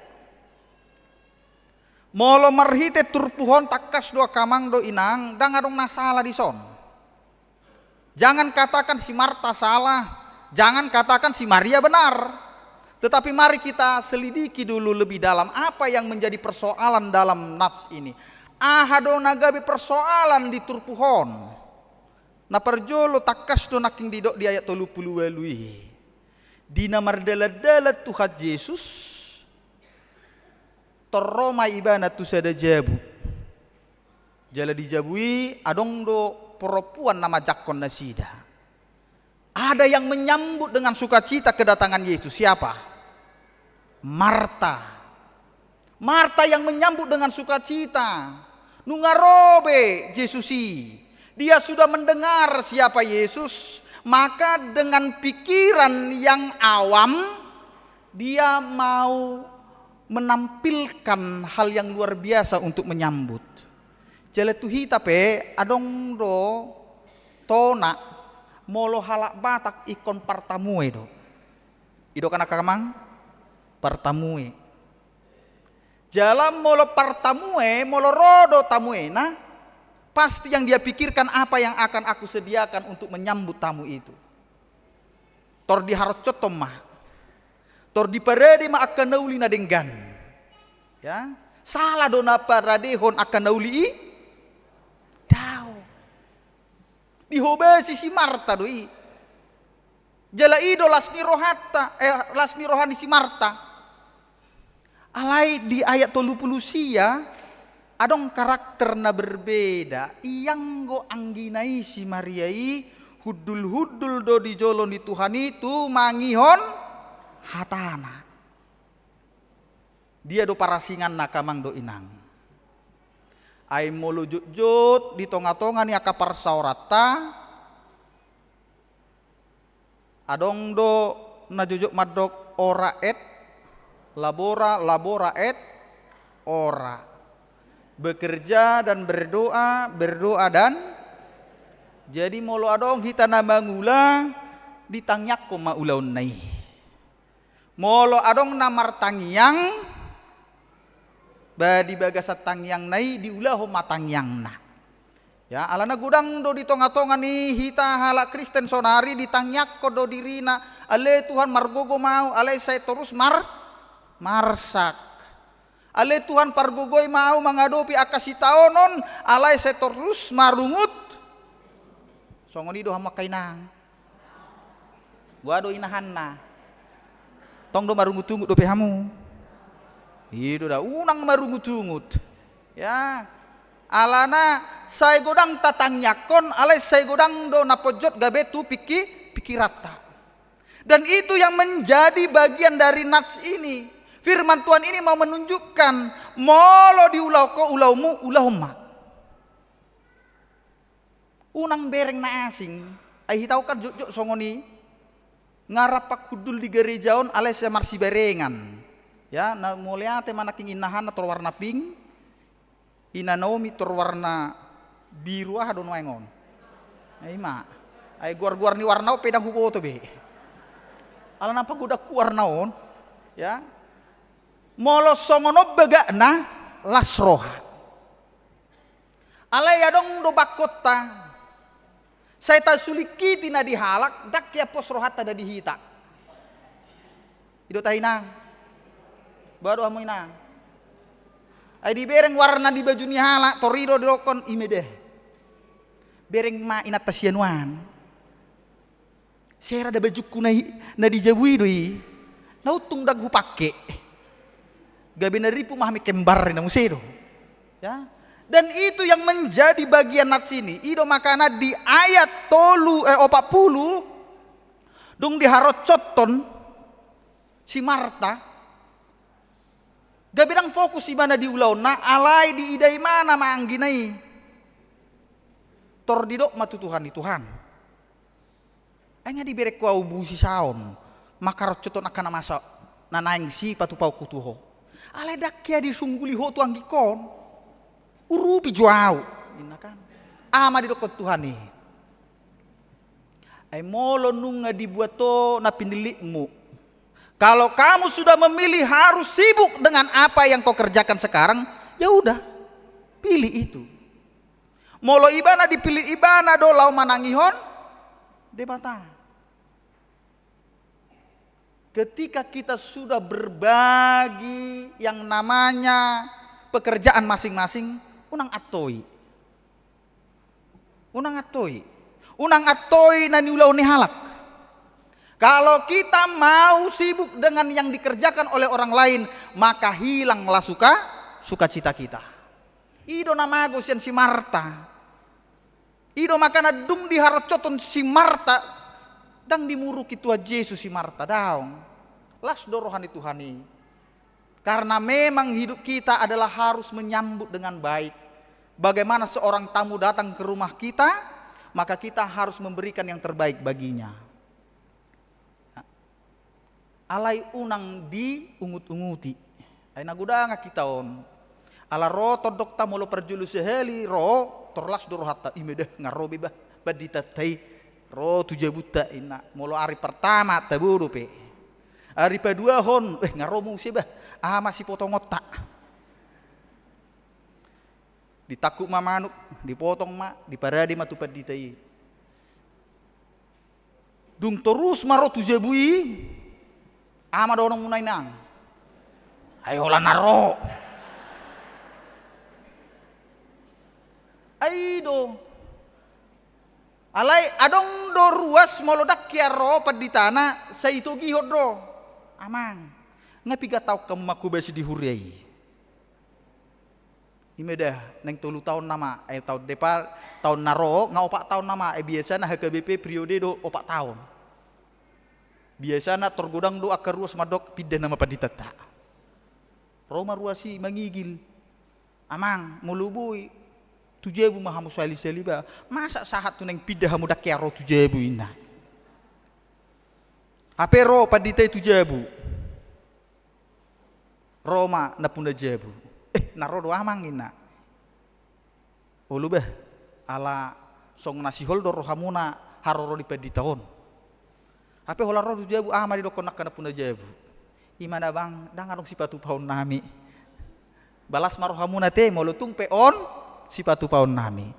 Molo marhite turpuk on, tangkas do angka amang dohot inang, ndang adong na sala dison. Jangan katakan si Marta salah, jangan katakan si Maria benar. Tetapi mari kita selidiki dulu lebih dalam apa yang menjadi persoalan dalam nas ini. Aha do na gabe persoalan di turpuk on? Na parjolo, tangkas do nangkin didok di ayat tolu pulu ualu i. Di na mardalan-dalan Tuhan Jesus, tor ro ma ibana tu sada jabu. Jala di jabu i adong do perempuan na manjangkon nasida. Ada yang menyambut dengan sukacita kedatangan Yesus. Siapa? Marta. Marta yang menyambut dengan sukacita. Nunga ro be Jesus i. Dia sudah mendengar siapa Yesus, maka dengan pikiran yang awam, dia mau menampilkan hal yang luar biasa untuk menyambut. Jala tu hita pe adong do tona, molo halak Batak ingkon partamue do. I do kan angka amang? Partamue. Jala molo partamue, molo ro do tamuena, pasti yang dia pikirkan, apa yang akan aku sediakan untuk menyambut tamu itu. Tor diharocothon ma. Tor diparade ma angka na uli na denggan. Ya, sala do na paradehon angka na uli i? Daong. Dihobasi si Marta do i. Jala i do las ni rohanta, eh, las ni roha ni si Marta. Alai di ayat tolu pulu sia, adong karakter na berbeda. Ianggo anggina i si Maria i, hundul-hundul do di jolo ni Tuhan i tu mangihon hatana. Dia do parasinganna angka amang dohot inang? Ai molo jotjot di tonga-tonga ni angka parsaoranta, adong do na jotjot mandok ora et labora, labora et ora. Bekerja dan berdoa, berdoa dan. Jadi molo adong hita na mangula, ditangiangkon ma ulaonna i. Molo adong na martangiang, ba di bagasan tangiangna i diulahon ma tangiangna. Ya, alana godang do di tonga-tonga ni hita halak Kristen saonari ditangiangkon do dirina, ale Tuhan margogo ma ahu, alai sai torus mar-, marsak. Ale Tuhan pargogoi ma ahu mangadopi angka sitaonon, alai sai torus marungut. Songon i do hamu angka inang. Boha do inahanna? Tong do marungut-ungut dope hamu? I do da, unang marungut-ungut. Ya. Alana sai godang tatangiangkon, alai sai godang do na ponjot gabe tu pingki-, pingkiranta. Dan itu yang menjadi bagian dari nats ini. Firman Tuhan ini mau menunjukkan, molo diulahon ho ulaonmu, ulahon ma. Unang bereng na asing. Ai hita on kan jotjot songon i, nga rap hundul di gareja on alai sai marsiberengan. Ya, na mauliate ma nangkin inahanna tor warna pink, ina Naomi tor warna biru, aha do nuaeng on? Ai ma. Ai goar-goar ni warna on pe ndang huboto be. Alana pagodangku warna on. Ya. Molo songon on bagakna, las roha. Alai adong do bangkonta, sai tasulingkiti na di halak, ndang hea pos rohanta na di hita. I do tahe inang? Boha do hamu inang? Ai dibereng warna di baju ni halak, tor i do didokkon i ma da. Bereng ma inanta sianuan. Sera da bajungku na i, na di jabu i do i. Na untung ndang hupangke. Gabe na ripu ma hami kembar na muse do. Ya. Dan itu yang menjadi bagian nats ini. I do makana di ayat tolu, eh, opat pulu, dung diharocothon si Marta, gabe ndang fokus ibana di ulaonna, alai diida ibana ma anggina i. Tor didok ma tu Tuhan i, Tuhan, ai nga dibereng ho ahu busisaon, mangkarocothon angka na masa na naeng sipatupaonku tu ho? Alai ndang hea disungguli ho tu anggingkon. Urupi jo ahu, ninna kan. Aha ma didokkon Tuhan i? Ai molo nunga dibuat ho na pinillitmu. Kalau kamu sudah memilih harus sibuk dengan apa yang kau kerjakan sekarang, ya udah, pilih itu. Molo ibana dipillit ibana do laho manangihon Debata. Ketika kita sudah berbagi yang namanya pekerjaan masing-masing, unang antoi. Unang antoi. Unang antoi na niulahon ni halak. Kalau kita mau sibuk dengan yang dikerjakan oleh orang lain, maka hilanglah suka, sukacita kita. I do na mago sian si Marta. I do makana dung diharocothon si Marta, ndang dimuruki Tuhan Jesus si Marta, daong. Las do roha ni Tuhan i. Karena memang hidup kita adalah harus menyambut dengan baik. Bagaimana seorang tamu datang ke rumah kita, maka kita harus memberikan yang terbaik baginya. Alai unang diungut-unguti. Ai na godang hita on. Ala ro tondongta molo parjolo sahali ro, tor las do rohanta, i ma da, nga ro be bah panditanta i. Ro tu jabunta inna. Molo ari pertama tabo dope. Ari paduahon, eh, nga ro muse bah. Aha ma sipotongonta. Ditangkup ma manuk, dipotong ma, diparade ma tu pandita i. Dung torus ma ro tu jabu i, aha ma dohononmuna inang? Ai holan na ro. Ai do. Alai adong do ruas molo ndang hea ro panditana, sai itogihon do. Amang, nga piga taon hamu manghobasi di huria i? I ma da, naeng tolu taon nama, eh, taon depan, taon na ro, nga opat taon nama, eh, biasana H K B P periode do opat taon. Biasana tor godang do angka ruas mandok pinda nama panditanta. Ro ma ruas i mangigil. Amang, molo boi, tu jabu ma hamu sahali-sahali bah. Masa sahat tu naeng pinda hamu ndang hea ro tu jabu inna. Hape ro pandita i tu jabu. Ro ma nampuna jabu. Eh, na ro do amang inna. Olo bah, ala songon na sihol do rohamuna haroro ni pandita on. Hape holan ro tu jabu, aha ma didokkon angka nampuna jabu? I ma na bang, ndang adong sipatupaonnami. Balas ma rohamuna te, molo tung pe on sipatupaonnami.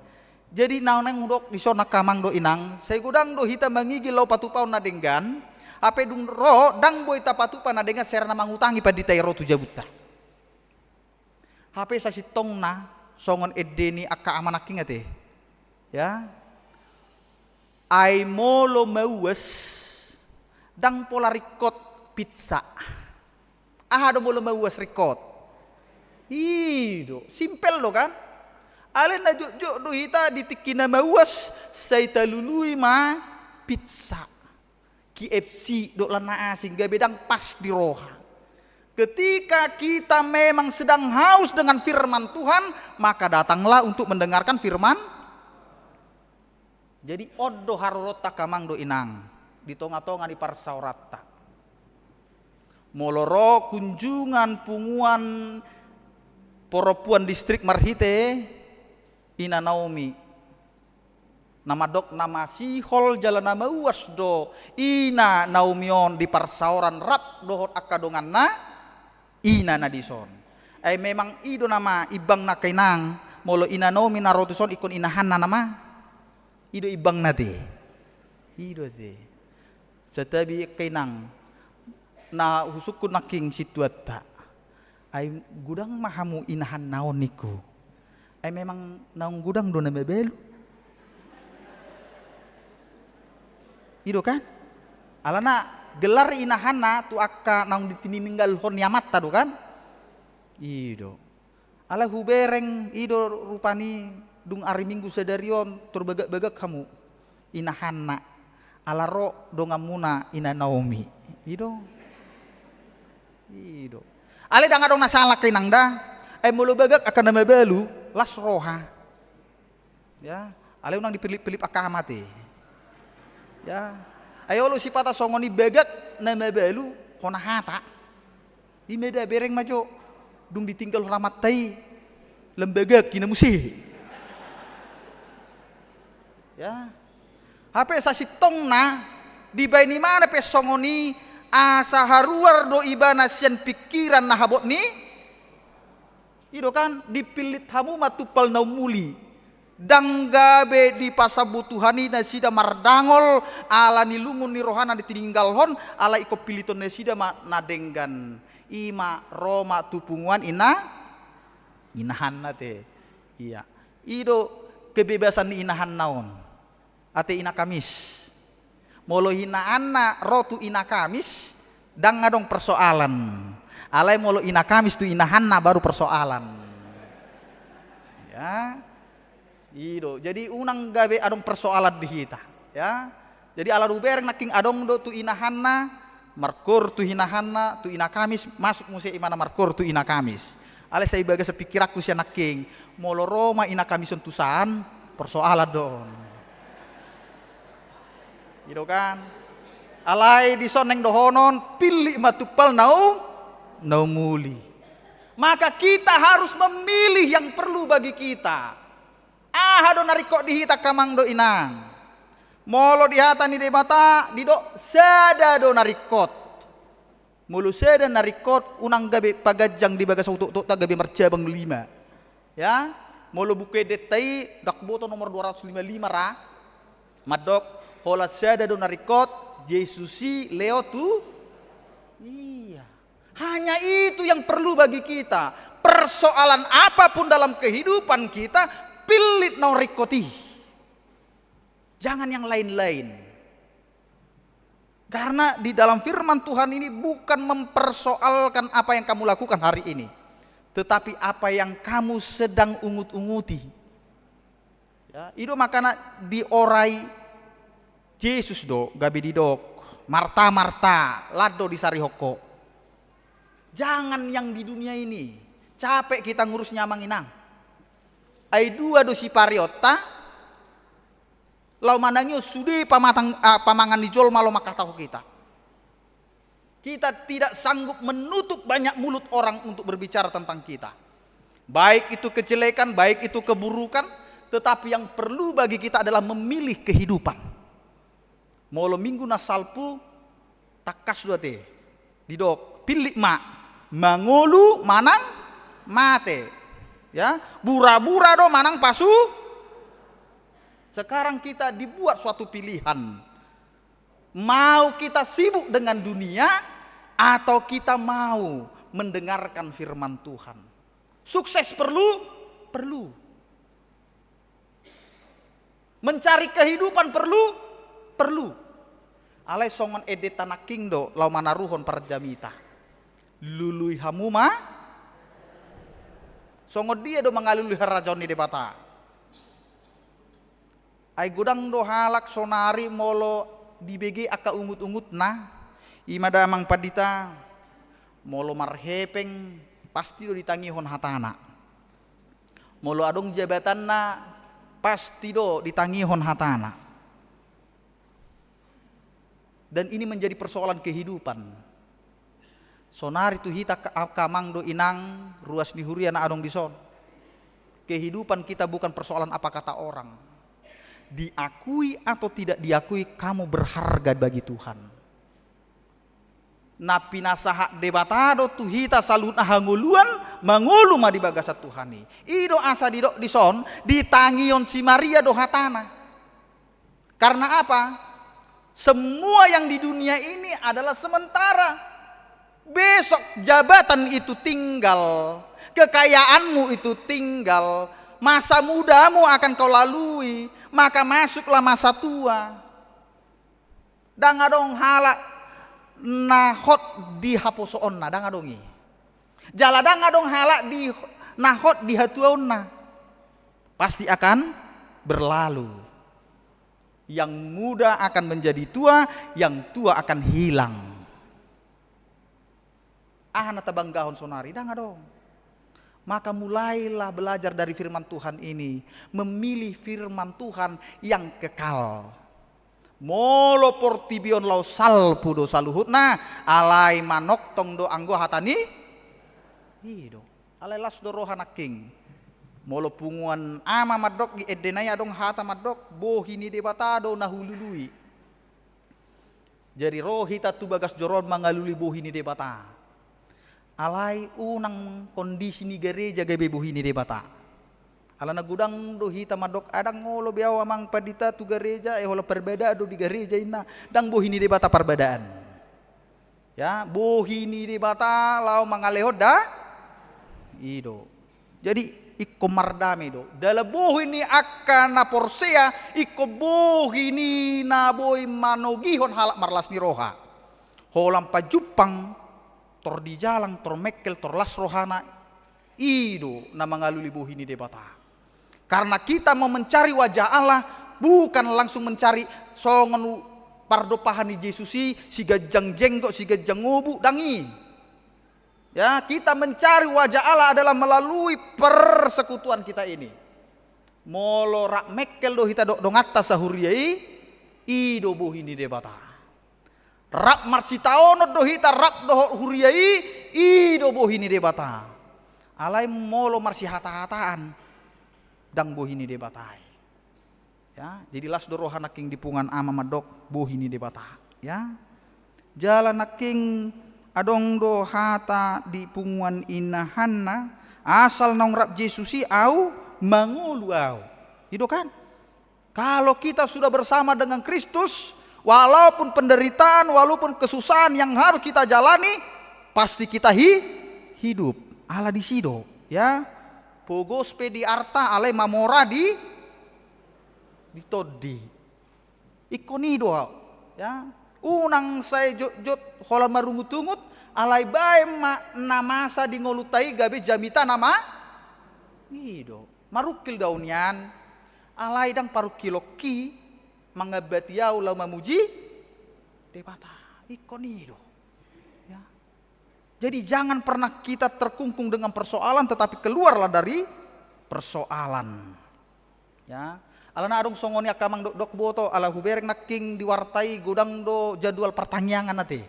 Jadi na naeng hudok dison angka amang dohot inang, sai godang do hita mangigil laho patupaon na denggan, hape dung ro ndang boi tapatupa na denggan, sai ra na mangutangi pandita i ro tu jabunta. Hape sasintongna songon ende ni angka ama nangkin ate. Ya. Ai molo mauas, ndang pola ringkot pizza. Aha do molo mauas ringkot? I do, simpel do kan? Alai na jotjot do hita di tingki na mauas, sai talului ma pizza. K F C dohot lan na asing, gabe ndang pas di roha. Ketika kita memang sedang haus dengan firman Tuhan, maka datanglah untuk mendengarkan firman. Jadi on do haroronta angka amang dohot inang di tonga-tonga ni parsaoranta. Molo ro kunjungan punguan porompuan distrik Marhite, Ina Naomi. Na mandok na masihol jala na mauas do Ina Naomi on di parsaoran rap dohot angka donganna, ina na dison. Ai memang i do nama imbangna angka inang, molo Ina Naomi na ro tuson ingkon inahanna nama. I do imbangna te. I do te. Santabi angka inang, na husungkun nangkin situanta. Ai godang ma hamu inahanna on ningku. Ai memang naung godang do na mabalu. I do kan? Alana gelar inahanna tu angka naung ditininggalhon ni amanta do kan? I do. Alai hubereng i do rupani dung ari Minggu sadari on tor bagak-bagak hamu inahanna. Ala ro donganmuna Ina Naomi. I do. I do. Alai ndang adong na sala angka inang da. Ai molo bagak angka na mabalu, las roha. Ya, alai unang dipilip-pilip angka ama te. Ya. Ai olo sipata songon i bagak na mabalu, hona hata. I ma da bereng ma jo, dung ditinggalhon amanta i, lam bagak, ina muse. Ya. Hape sasintongna, dibaen ibana pe songon i, asa haruar do ibana sian pingkiran na habot ni. I do kan, dipillit hamu ma tumpal na umuli. Ndang gabe dipasambut Tuhan i nasida mardangol, ala ni lungun ni rohana na tininggalhon, alai ingkon pilliton nasida ma na denggan. I ma ro ma tu punguan ina, inahanna te. Ia. I do kebebasan ni inahanna on. Ate ina Kamis. Molo inahanna ro tu ina Kamis, ndang adong persoalan. Alai molo ina Kamis tu inahanna baru persoalan. Ya. I do. Jadi unang gabe adong persoalan di hita. Ya. Jadi ala hubereng nangkin adong do tu inahanna, markoor tu inahanna, tu ina Kamis, masuk muse ibana markoor tu ina Kamis. Alai sai bagasan pingkiranku sian nangkin, molo ro ma ina Kamis on tu san, persoalan do on. I do kan? Alai dison naeng dohonon, pillit ma tumpal na u-, na umuli. Maka kita harus memilih yang perlu bagi kita. Aha do na ringkot di hita angka amang dohot inang? Molo di hata ni Debata, didok sada do na ringkot. Molo sada na ringkot, unang gabe paganjang di bagasan utok-utokta gabe marcabang lima. Ya, molo buku endenta i, ndang huboto nomor dua ratus lima lima ra, mandok, holan sada do na ringkot, Jesus i lehon tu. Iya. Hanya itu yang perlu bagi kita. Persoalan apapun dalam kehidupan kita, pillit na ringkot i. Jangan yang lain-lain. Karena di dalam firman Tuhan ini bukan mempersoalkan apa yang kamu lakukan hari ini, tetapi apa yang kamu sedang ungut-unguti. Ya, i do makana diorai Jesus do, gabe didok, Marta, Marta, lan do disarihon ho. Jangan yang di dunia ini. Capek kita ngurusnya, amang inang. Ai dua do sipareonta, laho manangihon sude pamatang, ah, pamangan ni jolma laho mangkatahon hita. Kita tidak sanggup menutup banyak mulut orang untuk berbicara tentang kita. Baik itu kejelekan, baik itu keburukan, tetapi yang perlu bagi kita adalah memilih kehidupan. Molo minggu na salpu, tangkas do ate. Didok, pillit ma, mangolu manang mate. Ya, bura-bura do manang pasu. Sekarang kita dibuat suatu pilihan. Mau kita sibuk dengan dunia atau kita mau mendengarkan firman Tuhan? Sukses perlu? Perlu. Mencari kehidupan perlu? Perlu. Alai songon endenta nangkin do laho manaruhon parjamita. Lului hamu ma. Songon dia do mangalului harajaon ni Debata? Ai godang do halak sonari molo dibege angka ungut-ungutna, i ma da amang pandita, molo marhepeng pasti do ditangihon hatana. Molo adong jabatanna pasti do ditangihon hatana. Dan ini menjadi persoalan kehidupan. Sonari tu hita ka-, angka amang dohot inang, ruas ni huria na adong dison. Kehidupan kita bukan persoalan apa kata orang. Diakui atau tidak diakui, kamu berharga bagi Tuhan. Na pinasahat Debata do tu hita saluhutna hangoluan, mangolu ma di bagasan Tuhan i. I do asa didok dison, ditangihon si Maria do hatana. Karena apa? Semua yang di dunia ini adalah sementara. Besok jabatan itu tinggal, kekayaanmu itu tinggal, masa mudamu akan kau lalui, maka masuklah masa tua. Ndang adong halak na hot di haposoonna, ndang adong i. Jala ndang adong halak di, na hot di hatuaonna. Pasti akan berlalu. Yang muda akan menjadi tua, yang tua akan hilang. Aha na tabanggahon sonari? Ndang adong. Maka mulailah belajar dari firman Tuhan ini, memilih firman Tuhan yang kekal. Molo portibi on laho salpu do saluhutna, alai manongtong do anggo hata ni. I do. Alai las do roha nangkin. Molo punguan ama mandok di endena i adong hata mandok, bohi ni Debata do na hulului. Jadi ro hita tu bagas joro on mangalului bohi ni Debata. Alai unang kondisi ni gareja gabe bohi ni Debata. Alana godang do hita mandok, "Ah, ndang olo be au amang pandita tu gareja, eh, holan parbadaan do di gareja," inna. Ndang bohi ni Debata parbadaan. Ya, bohi ni Debata laho mangalehon da, i do. Jadi ingkon mardame do. Dalan bohi ni angka na porsea, ingkon bohi ni na boi manogihon halak marlas ni roha. Holan pajumpang, tor dijalang, tor mengkel, tor las rohana, i do na mangalului bohi ni Debata. Karena kita mau mencari wajah Allah, bukan langsung mencari songon pardompahan ni Jesus i, siganjang jenggot, siganjang obu, ndang i. Ya, kita mencari wajah Allah adalah melalui persekutuan kita ini. Molo rap mengkel do hita dohot donganta sahuria i, i do bohi ni Debata. Rap marsitaonon do hita, rap dohot huria i, i do bohi ni Debata. Alai molo marsihatahataan, ndang bohi ni Debata i. Ya, jadi las do roha nangkin di punguan ama mandok bohi ni Debata. Ya. Jala nangkin adong do hata di punguan inahanna, "Asal naung rap Jesus i, au mangolu au." I do kan? Kalau kita sudah bersama dengan Kristus, walaupun penderitaan, walaupun kesusahan yang harus kita jalani, pasti kita hi-, hidup. Ala disi do, ya. Pogos pe di arta, alai mamora di, di tondi. Ingkon i do, ya. Unang sai jotjot holan marungutungut, alai baen ma na masa di ngolunta i gabe jamita na ma-, i do. Marungkil do au nian, alai ndang parungkilonki mangambati au laho mamuji Debata. Ingkon i do. Ya. Jadi jangan pernah kita terkungkung dengan persoalan, tetapi keluarlah dari persoalan. Ya. Alana adong songon i angka amang dohot, dohot huboto, ala hubereng nangkin di warta i godang do jadwal partangiangan ate.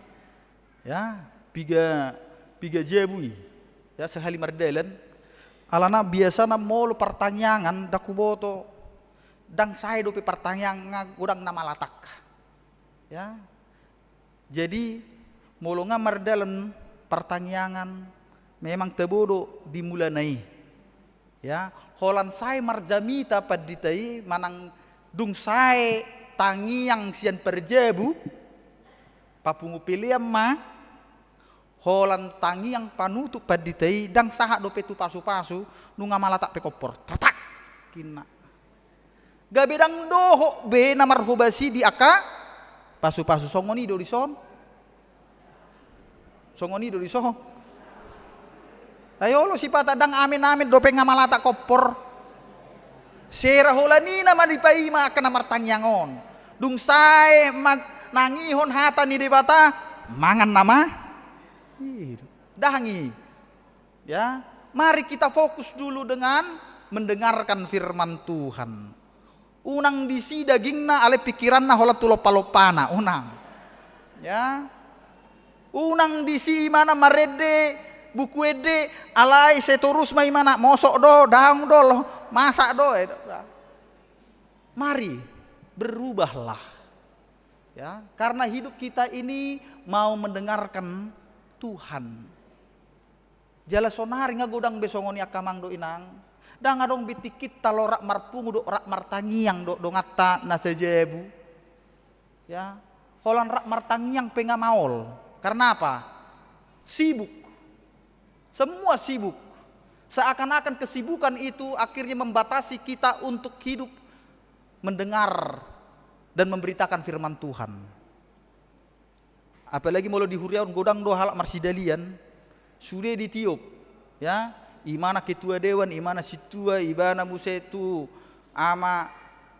Ya, piga, piga jabu i. Ya, sahali mardalan. Alana biasana molo partangiangan, ndang huboto, ndang sae dope partangiangan godang na malatak. Ya. Jadi molo nga mardalan partangiangan, memang tabo do di mulana i. Ya, holan sae marjamita pandita i manang dung sae tangiang sian parjabu, papungu pelean ma, holan tangiang panutup pandita i, ndang sahat dope tu pasupasu, nunga malatak pe kompor. Tatak! Inna. Gabe ndang dohot be na marhobas i di angka pasupasu, songon i do dison. Songon i do dison. Ai olo sipata ndang amen-amen dope nga malatak kompor. Sera holan i nama dipaima angka na martangiang on. Dung sae ma-, nangihon hata ni Debata, mangan nama. Ih, ndang i. Ya, mari kita fokus dulu dengan mendengarkan firman Tuhan. Unang disi dagingna, alai pikiranna holan tu lompa-lompana, unang. Ya. Unang disi imana marende buku ende, alai seterus ma imana mosok do, daong do, loh, masak do. Eh, mari, berubahlah. Ya, karena hidup kita ini mau mendengarkan Tuhan. Jala sonari nga godang be songon i angka amang dohot inang. Ndang adong be tingkinta laho rap marpungu dohot rap martangiang dohot donganta na sajabu. Ya, holan rap martangiang pe nga maol. Karena apa? Sibuk. Semua sibuk. Seakan-akan kesibukan itu akhirnya membatasi kita untuk hidup, mendengar, dan memberitakan firman Tuhan. Apalagi molo di huria on godang do halak marsidalian, sude ditiop, ya, imana ketua dewan, imana sintua, ibana muse tu ama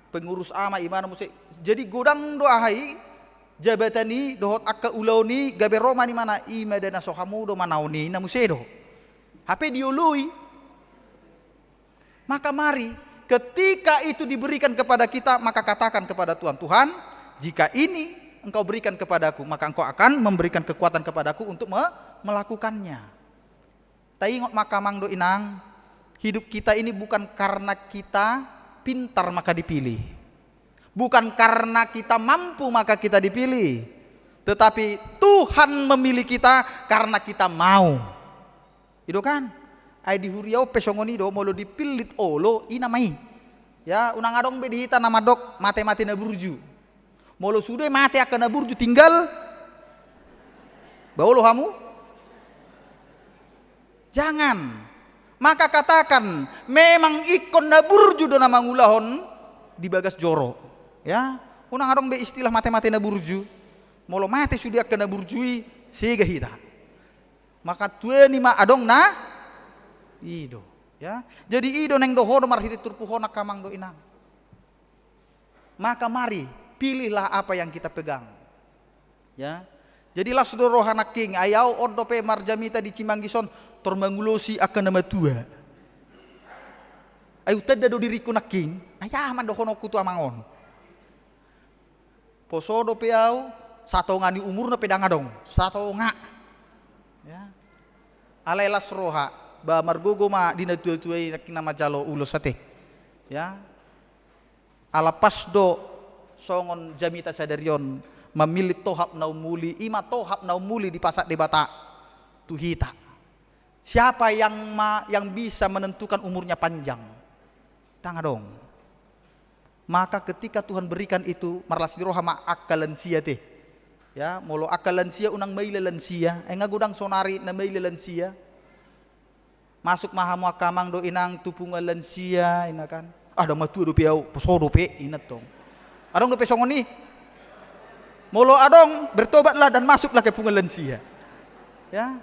pengurus ama, imana muse. Jadi godang do aha i, jabatan i dohot angka ulaon i, gabe ro ma nimana, i ma da na so hamu do manaon i, na muse do. Hape dioloi. Maka mari, ketika itu diberikan kepada kita, maka katakan kepada Tuhan, "Tuhan, jika ini Engkau berikan kepadaku, maka Engkau akan memberikan kekuatan kepadaku untuk me-, melakukannya." Taingot ma angka amang dohot inang, Hidup kita ini bukan karena kita pintar maka dipilih. Bukan karena kita mampu maka kita dipilih. Tetapi Tuhan memilih kita karena kita mau. I do kan? Ai di huria on pe songon i do, molo dipillit olo, i nama i. Ya, unang adong be di hita na mandok mate-mate na burju. Molo sude mate angka na burju tinggal, ba olo hamu? Jangan. Maka katakan, memang ingkon na burju do na mangulahon di bagas joro. Ya, unang adong be istilah mate-mate na burju. Molo mate sude angka na burju i, sega hita. Maka tuani ma adong na i do. Ya. Jadi i do naeng dohonon marhite turpuk on angka amang dohot inang. Maka mari, pilihlah apa yang kita pegang. Ya. Jadi las do roha nangkin, ai au on dope marjamita di Cimanggis on, tor mangulosi angka na matua. Ai hutanda do diringku nangkin, ai aha ma dohononku tu amang on. Poso dope au, satonga ni umurna pe ndang adong, satonga. Ya. Alai las roha, ba margogo ma di na tua-tua i nangkin na manjalo ulos ate. Ya. Ala pas do songon jamita sadari on, mamillit tohap na umuli, i ma tohap na umuli dipasahat Debata tu hita. Siapa yang ma-, yang bisa menentukan umurnya panjang? Ndang adong. Maka ketika Tuhan berikan itu, marlas ni roha ma angka lansia te. Ya, molo angka lansia unang maila lansia, ai nga godang sonari na maila lansia. Masuk ma hamu angka amang dohot inang tu punguan lansia, inna kan. Ah, ndang matua dope au, poso dope, inna tong. Adong dope songon i? Molo adong, bertobatlah dan masuklah ke punguan lansia. Ya.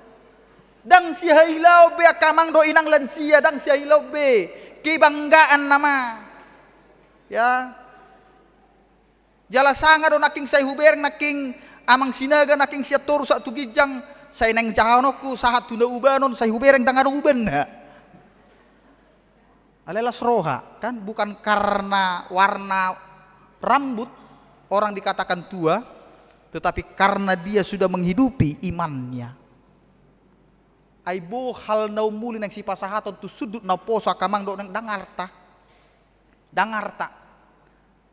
Ndang sihahilaon be angka amang dohot inang lansia, ndang sihahilaon be. Kebanggaan nama. Ya. Jala sanga do nangkin sai hubereng nangkin amang Sinaga nangkin sian toru sahat tu ginjang, sai naeng jahahononku sahat tu na ubanon, sai hubereng ndang adong ubanna. Alai las roha, kan bukan karena warna rambut orang dikatakan tua, tetapi karena dia sudah menghidupi imannya. Ai bohal na umuli naeng sipasahaton tu sundut na poso angka amang dohot inang, ndang arta. Ndang arta.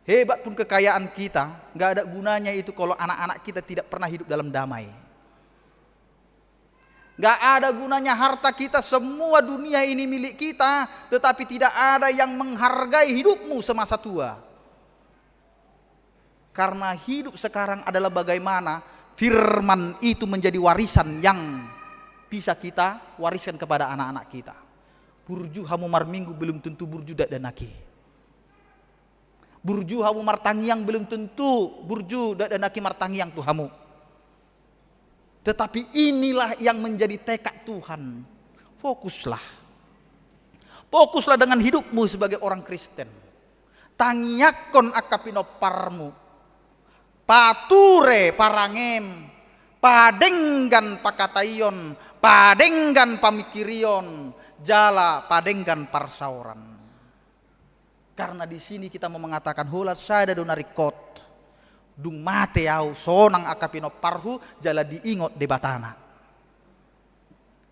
Hebat pun kekayaan kita, nggak ada gunanya itu kalau anak-anak kita tidak pernah hidup dalam damai. Nggak ada gunanya harta kita, semua dunia ini milik kita, tetapi tidak ada yang menghargai hidupmu semasa tua. Karena hidup sekarang adalah bagaimana firman itu menjadi warisan yang bisa kita wariskan kepada anak-anak kita. Burju hamu marminggu belum tentu burju dakdanak i. Burju hamu martangiang belum tentu burju dakdanak i martangiang tu hamu. Tetapi inilah yang menjadi tekad Tuhan. Fokuslah. Fokuslah dengan hidupmu sebagai orang Kristen. Tangiangkon angka pinomparmu. Pature parangem. Padenggan pangkataion. Padenggan pamingkirion. Jala padenggan parsaoran. Karena di sini kita mau mengatakan, holan sada do na ringkot. Dung mate au, sonang angka pinomparhu, jala diingot Debatana.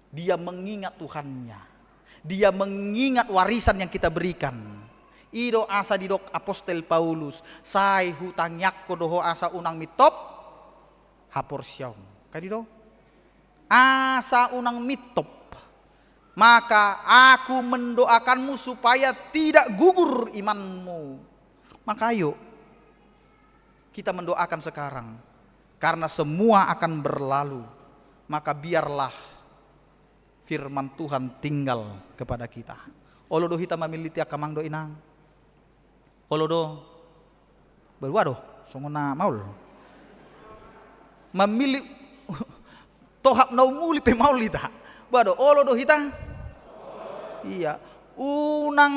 Dia mengingat Tuhannya. Dia mengingat warisan yang kita berikan. I do asa didok Apostel Paulus, sai hutangiangkon do ho asa unang mintop haporseaon. Kan i do? Asa unang mintop. Maka aku mendoakanmu supaya tidak gugur imanmu. Maka ayo, kita mendoakan sekarang. Karena semua akan berlalu. Maka biarlah firman Tuhan tinggal kepada kita. Olo do hita mamillit i angka amang dohot inang. Olo do. Ba boha do, songon na maol. Mamillit tohap na umuli pe maol hita. Boha do, olo do hita? Iya. Unang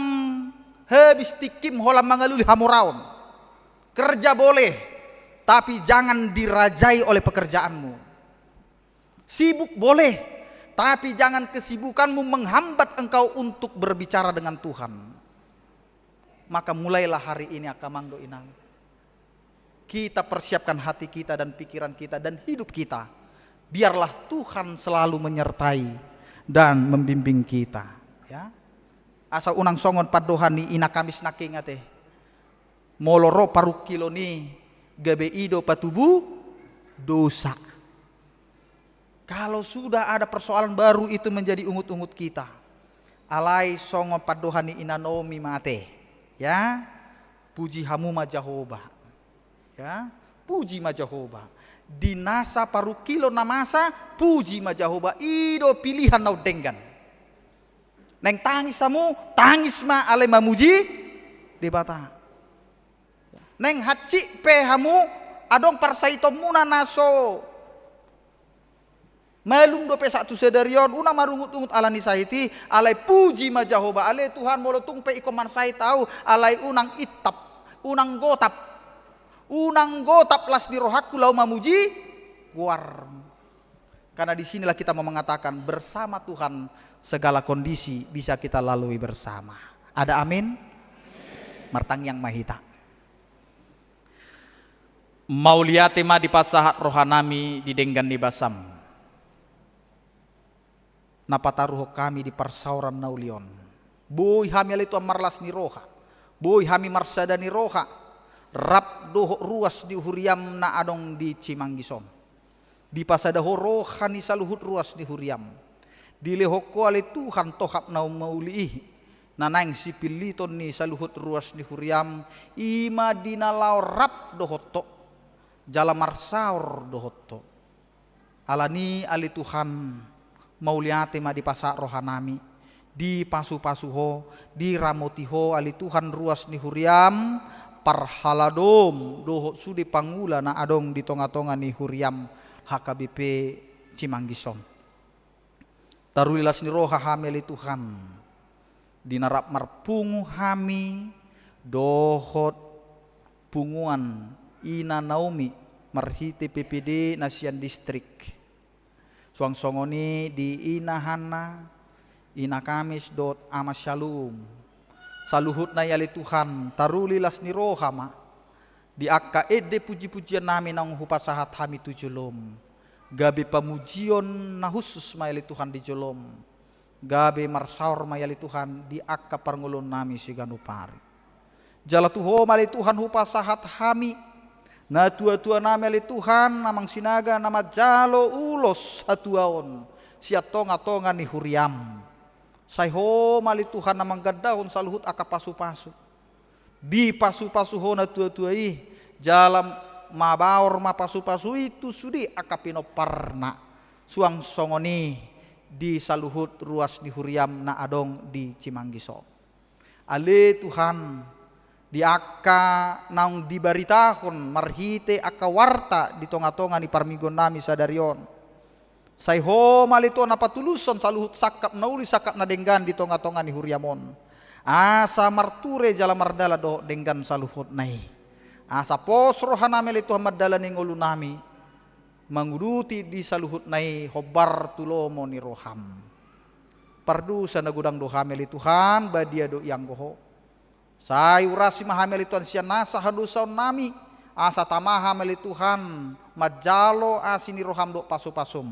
habis tingkim holan mangalului hamoraon. Kerja boleh, tapi jangan dirajai oleh pekerjaanmu. Sibuk boleh, tapi jangan kesibukanmu menghambat engkau untuk berbicara dengan Tuhan. Maka mulailah hari ini, angka amang dohot inang. Kita persiapkan hati kita dan pikiran kita dan hidup kita. Biarlah Tuhan selalu menyertai dan membimbing kita. Ya. Asa unang songon pandohan ni ina Kamis nangkin ate. Molo ro parungkilon i, gabe i do patubu dosa. Kalau sudah ada persoalan, baru itu menjadi ungut-ungut kita. Alai songon pandohan ni ina Naomi ma ate. Ya, puji hamu ma Jahowa. Ya, puji ma Jahowa. Di nasa parungkilon na masa, puji ma Jahowa. I do pilihan naung denggan. Naeng tangis hamu, tangis ma alai mamuji Debata. Naeng hansit pe hamu, adong parsaitonmuna na so malum dope sahat tu sadari on, unang marungut-ungut ala ni sahit i, alai puji ma Jahowa. Ale Tuhan, molo tung pe ingkon marsahit ahu, alai unang intap, unang gotap, unang gotap las ni rohangku laho mamuji goarmu. Karena di sinilah kita mau mengatakan, bersama Tuhan segala kondisi bisa kita lalui bersama. Ada amin? Martangiang ma hita. Mauliate ma dipasahat rohanami di denggan ni basam, na pataruhon hami di parsaoran na uli on. Boi hami ale Tuhan marlas ni roha, boi hami marsada ni roha, rap dohot ruas ni huriam na adong di Cimanggis on. Dipasada Ho roha ni saluhut ruas ni huriam. Dilehon Ho ale Tuhan tohap na ummauli i, na naeng sipilliton ni saluhut ruas ni huriam, i ma di na laho rap dohot Ho, jala marsaor dohot Ho. Ala ni i ale Tuhan, mauliate ma dipasahat rohanami, dipasupasu Ho, diramoti Ho ale Tuhan ruas ni huriam, parhaladom dohot sude pangula na adong di tongatonga ni huriam H K B P Cimanggis on. Taruli las ni roha hami ale Tuhan, di na rap marpungu hami dohot punguan ina Naomi marhite P P D na sian distrik. Suang songon i di ina Hanna, ina Kamis dohot ama Syalum. Saluhutna i ale Tuhan, taruli las ni roha ma. Di angka ende pujipujiannami naung hupasahat hami tu jolom, gabe pamujion na hushus ma i ale Tuhan di jolom. Gabe marsaor ma i ale Tuhan di angka parngoluonnami siganup ari. Jala tu Ho ma ale Tuhan hupasahat hami, natuatuanami ale Tuhan, Amang Sinaga na manjalo ulos hatuaon sian tongatonga ni huriam. Sai Ho ma ale Tuhan na manggandahon saluhut angka pasupasu. Dipasupasu Ho natuatua i, jala mabaor ma pasupasu i tu sude angka pinomparna. Suang songon i di saluhut ruas ni huriam na adong di Cimanggis on. Ale Tuhan, di angka naung dibaritahon marhite angka warta di tongatonga ni parmingguonnami sadari on, sai Ho ma ale Tuhan na patulushon saluhut sangkap na uli sangkap na denggan di tongatonga ni huriam on, asa marture jala mardalan dohot denggan saluhutna i. Asa pos rohanami ale Tuhan mandalani ngolunami, manguduti di saluhutna i hombar tu lomo ni roham. Pardosa na godang do hami ale Tuhan, badia do ianggo Ho. Sai urasi ma hami ale Tuhan sian nasa hadosaonnami, asa tama hami ale Tuhan manjalo asi ni roham dohot pasupasum.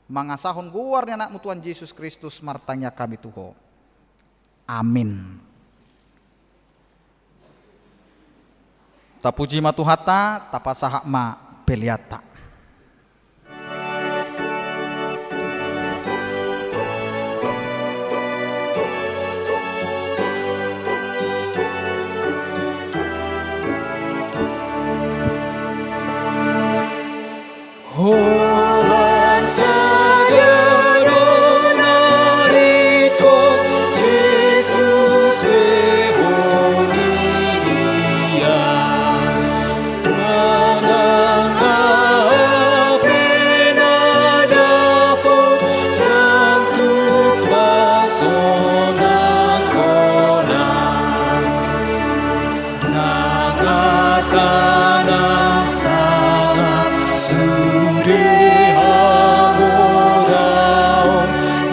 Mangasahon goar ni Anakmu Tuhan Jesus Kristus martangiang hami tu Ho. Amin. Tapuji ma Tuhanta, tapasahat ma peleanta. Holan sada do na ringkot Jesus lehon i dia. Manang aha pe na dapot ndang tuk pasonang hona. Nang arta nang sangap sude hamoraon,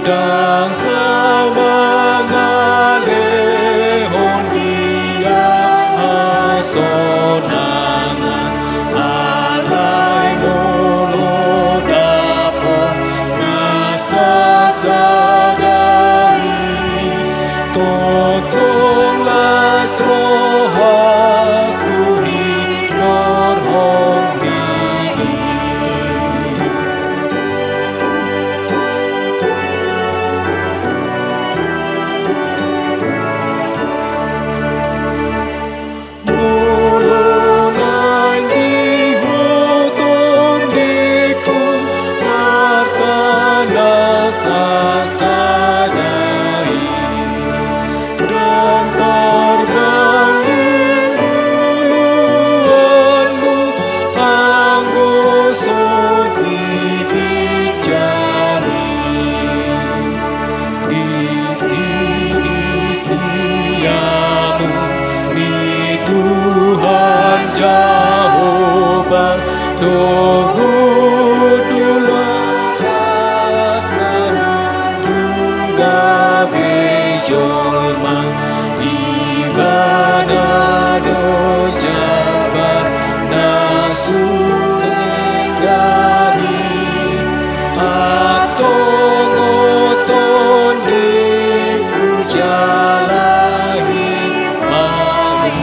ndang na mangalehon dia hasonangan. Alai molo dapot na sasada i, sadai, ndang tarbahen uluanmu anggo so di ginjang i. Disi, disi amun ni Tuhan Jahowa, dohot tu laklak na dung gabe jolma, Ibana do jambar na sun denggan i. Antong, antong, di tu jala himai.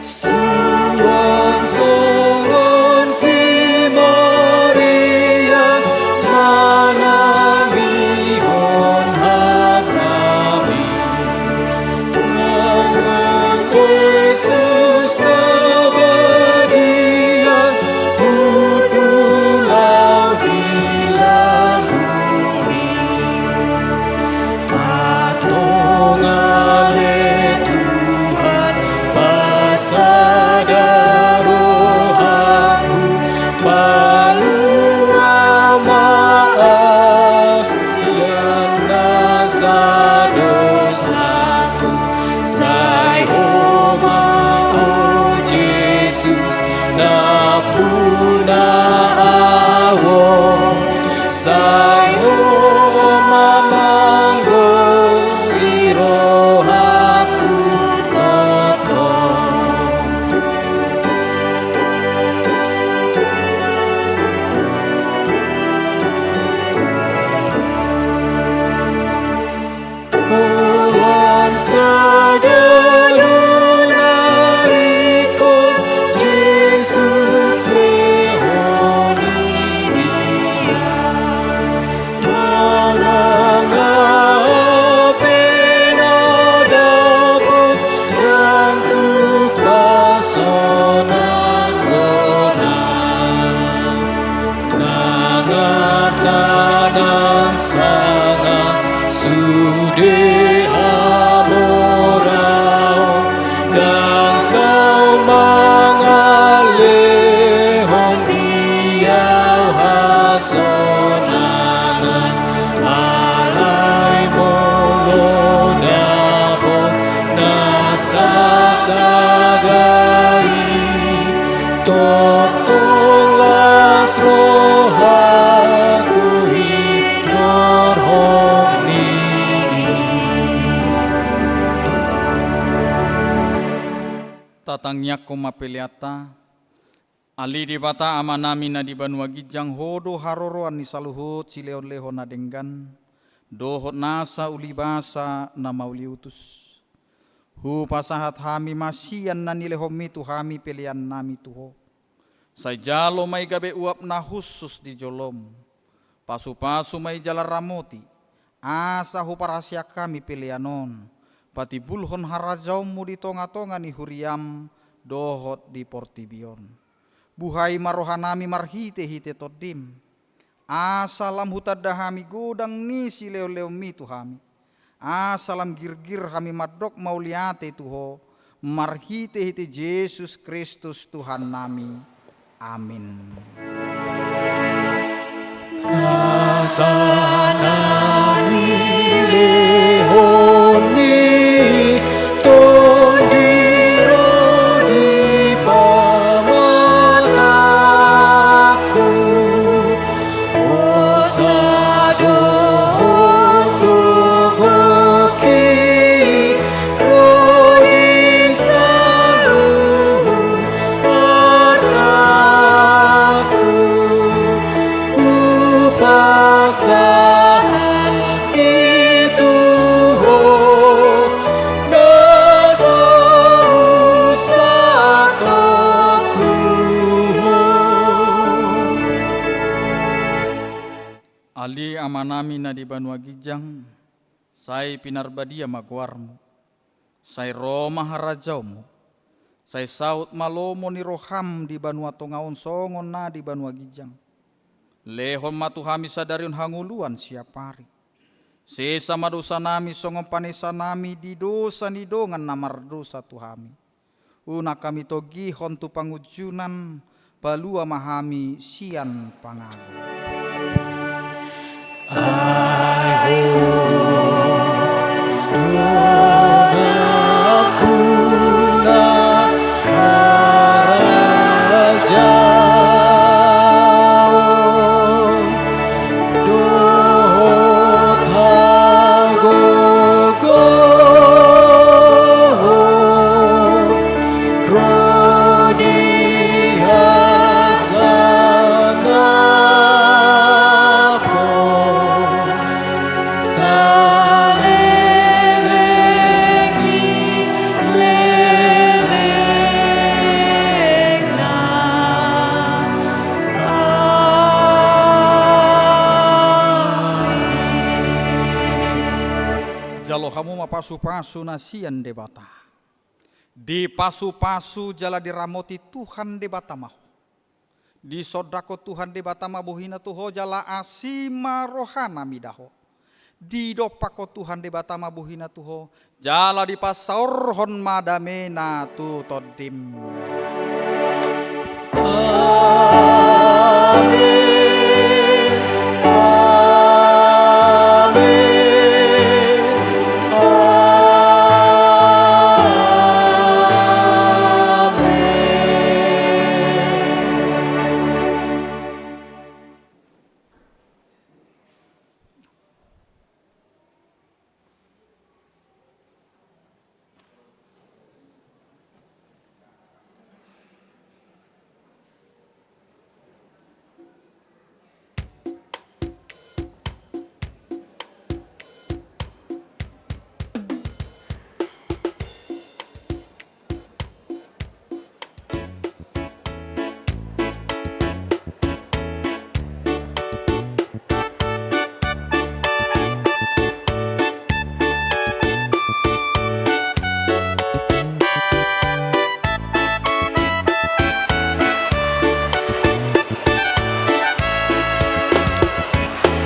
Suang songon si Maria manangihon hata-Mi, nang Jesus na badia hudulang di lambung-Mi. Antong ale Tuhan, pasada rohangku, palua ma ahu sian nasa dosangku, sai Ho ma, o Jesus, nampuna ahu on. Sai Ho ma manggoli rohangku tongtong. Holan sada na ringkot Jesus lehon i di au. Manang aha pe na dapot, ndang tuk pasonang hona. Nang arta nang sanga sude hamoraon, ndang tau mangalehon di au hasonangan. Alai molo dapot na sasada i, tongtong las rohangku hinorhon ni i. Tatangiangkon ma peleanta. Ale Debata Amanami na di banua ginjang, Ho do haroroan ni saluhut silehonlehon na denggan dohot nasa ulibasa na mauliutus. Hupasahat hami ma sian na nilehonMi tu hami peleannami tu Ho. Sai jalo ma i gabe uap na hushus di joloM. Pasupasu ma i jala ramoti, asa huparhaseang hami pelean on patimbulhon harajaonMu di tongatonga ni huriaM dohot di portibi on. Buhai ma rohanami marhitehite TondiM, asa lam hutanda hami godang ni silehonlehonMi tu hami, asa lam girgir hami mandok mauliate tu Ho, marhitehite Jesus Kristus Tuhannami. Amin. Nasa na nilehon ni Tondi ro di pamatangku, hosa dohot gogoki ro di saluhut artaku, hupasahat i tu Ho, na so husatongkuhon. Ale Amanami na di banua ginjang, sai pinarbadia ma goarMu. Sai ro ma harajaonMu. Sai saut ma lomo ni rohaM di banua tonga on songon na di banua ginjang. Lehon ma tu hami sadari on hangoluan siapari. Sesa ma dosanami songon panesanami di dosa ni dongan na mardosa tu hami. Unang hami togihon tu pangunjunan, palua ma hami sian pangago. Ai Ho do nampuna harajaon dohot hagogoon ro di hasangapon saleleng ni lelengna. Amen. Jalo hamu ma pasupasu na sian Debata. Dipasupasu jala diramoti Tuhan Debata ma ho. Disondangkon Tuhan Debata ma bohiNa tu ho jala asi ma rohaNa mida ho. Didompakkon Tuhan Debata ma bohiNa tu ho, jala dipasaorhon ma dameNa tu tondim. Amen. Amen. Amen.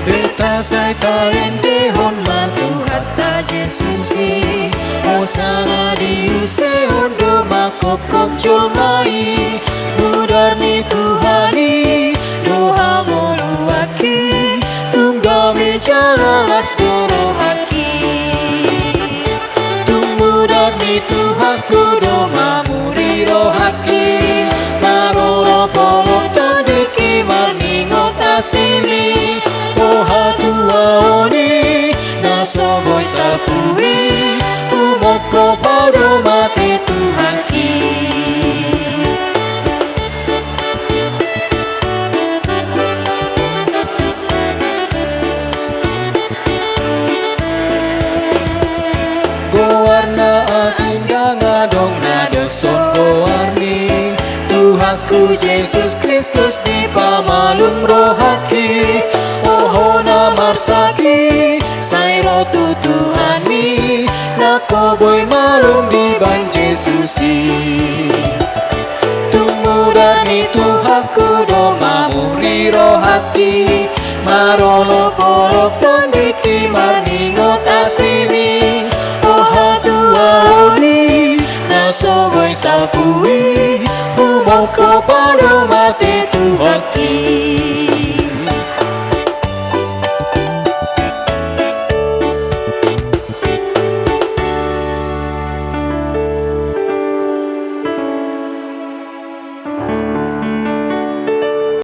Beta sai taendehon ma Tuhanta Jesus i, hosana diusehon do mangkophop jolma i. Mudar ni Tuhan i do hangoluanki, tung dame jala las do rohangki. Tung mudar ni Tuhanku do mamuri rohangki, marolopolop tondingki marningot asingni. O hatuaon i na so boi salpu i, humongkop au do mate Tuhanki. Goar na asing ndang adong na doshon goarni. Tuhanku Jesus Kristus dipamalum rohangki. O ho na marsahit sai ro tu Tuhan i, nangkok boi malum dibahen Jesus i. Tung mudar ni Tuhanku do mamuri rohangki, marolopolop tondingki marningot asingni. O hatuaon i na so boi salpu i, humongkop au do mate Tuhanki.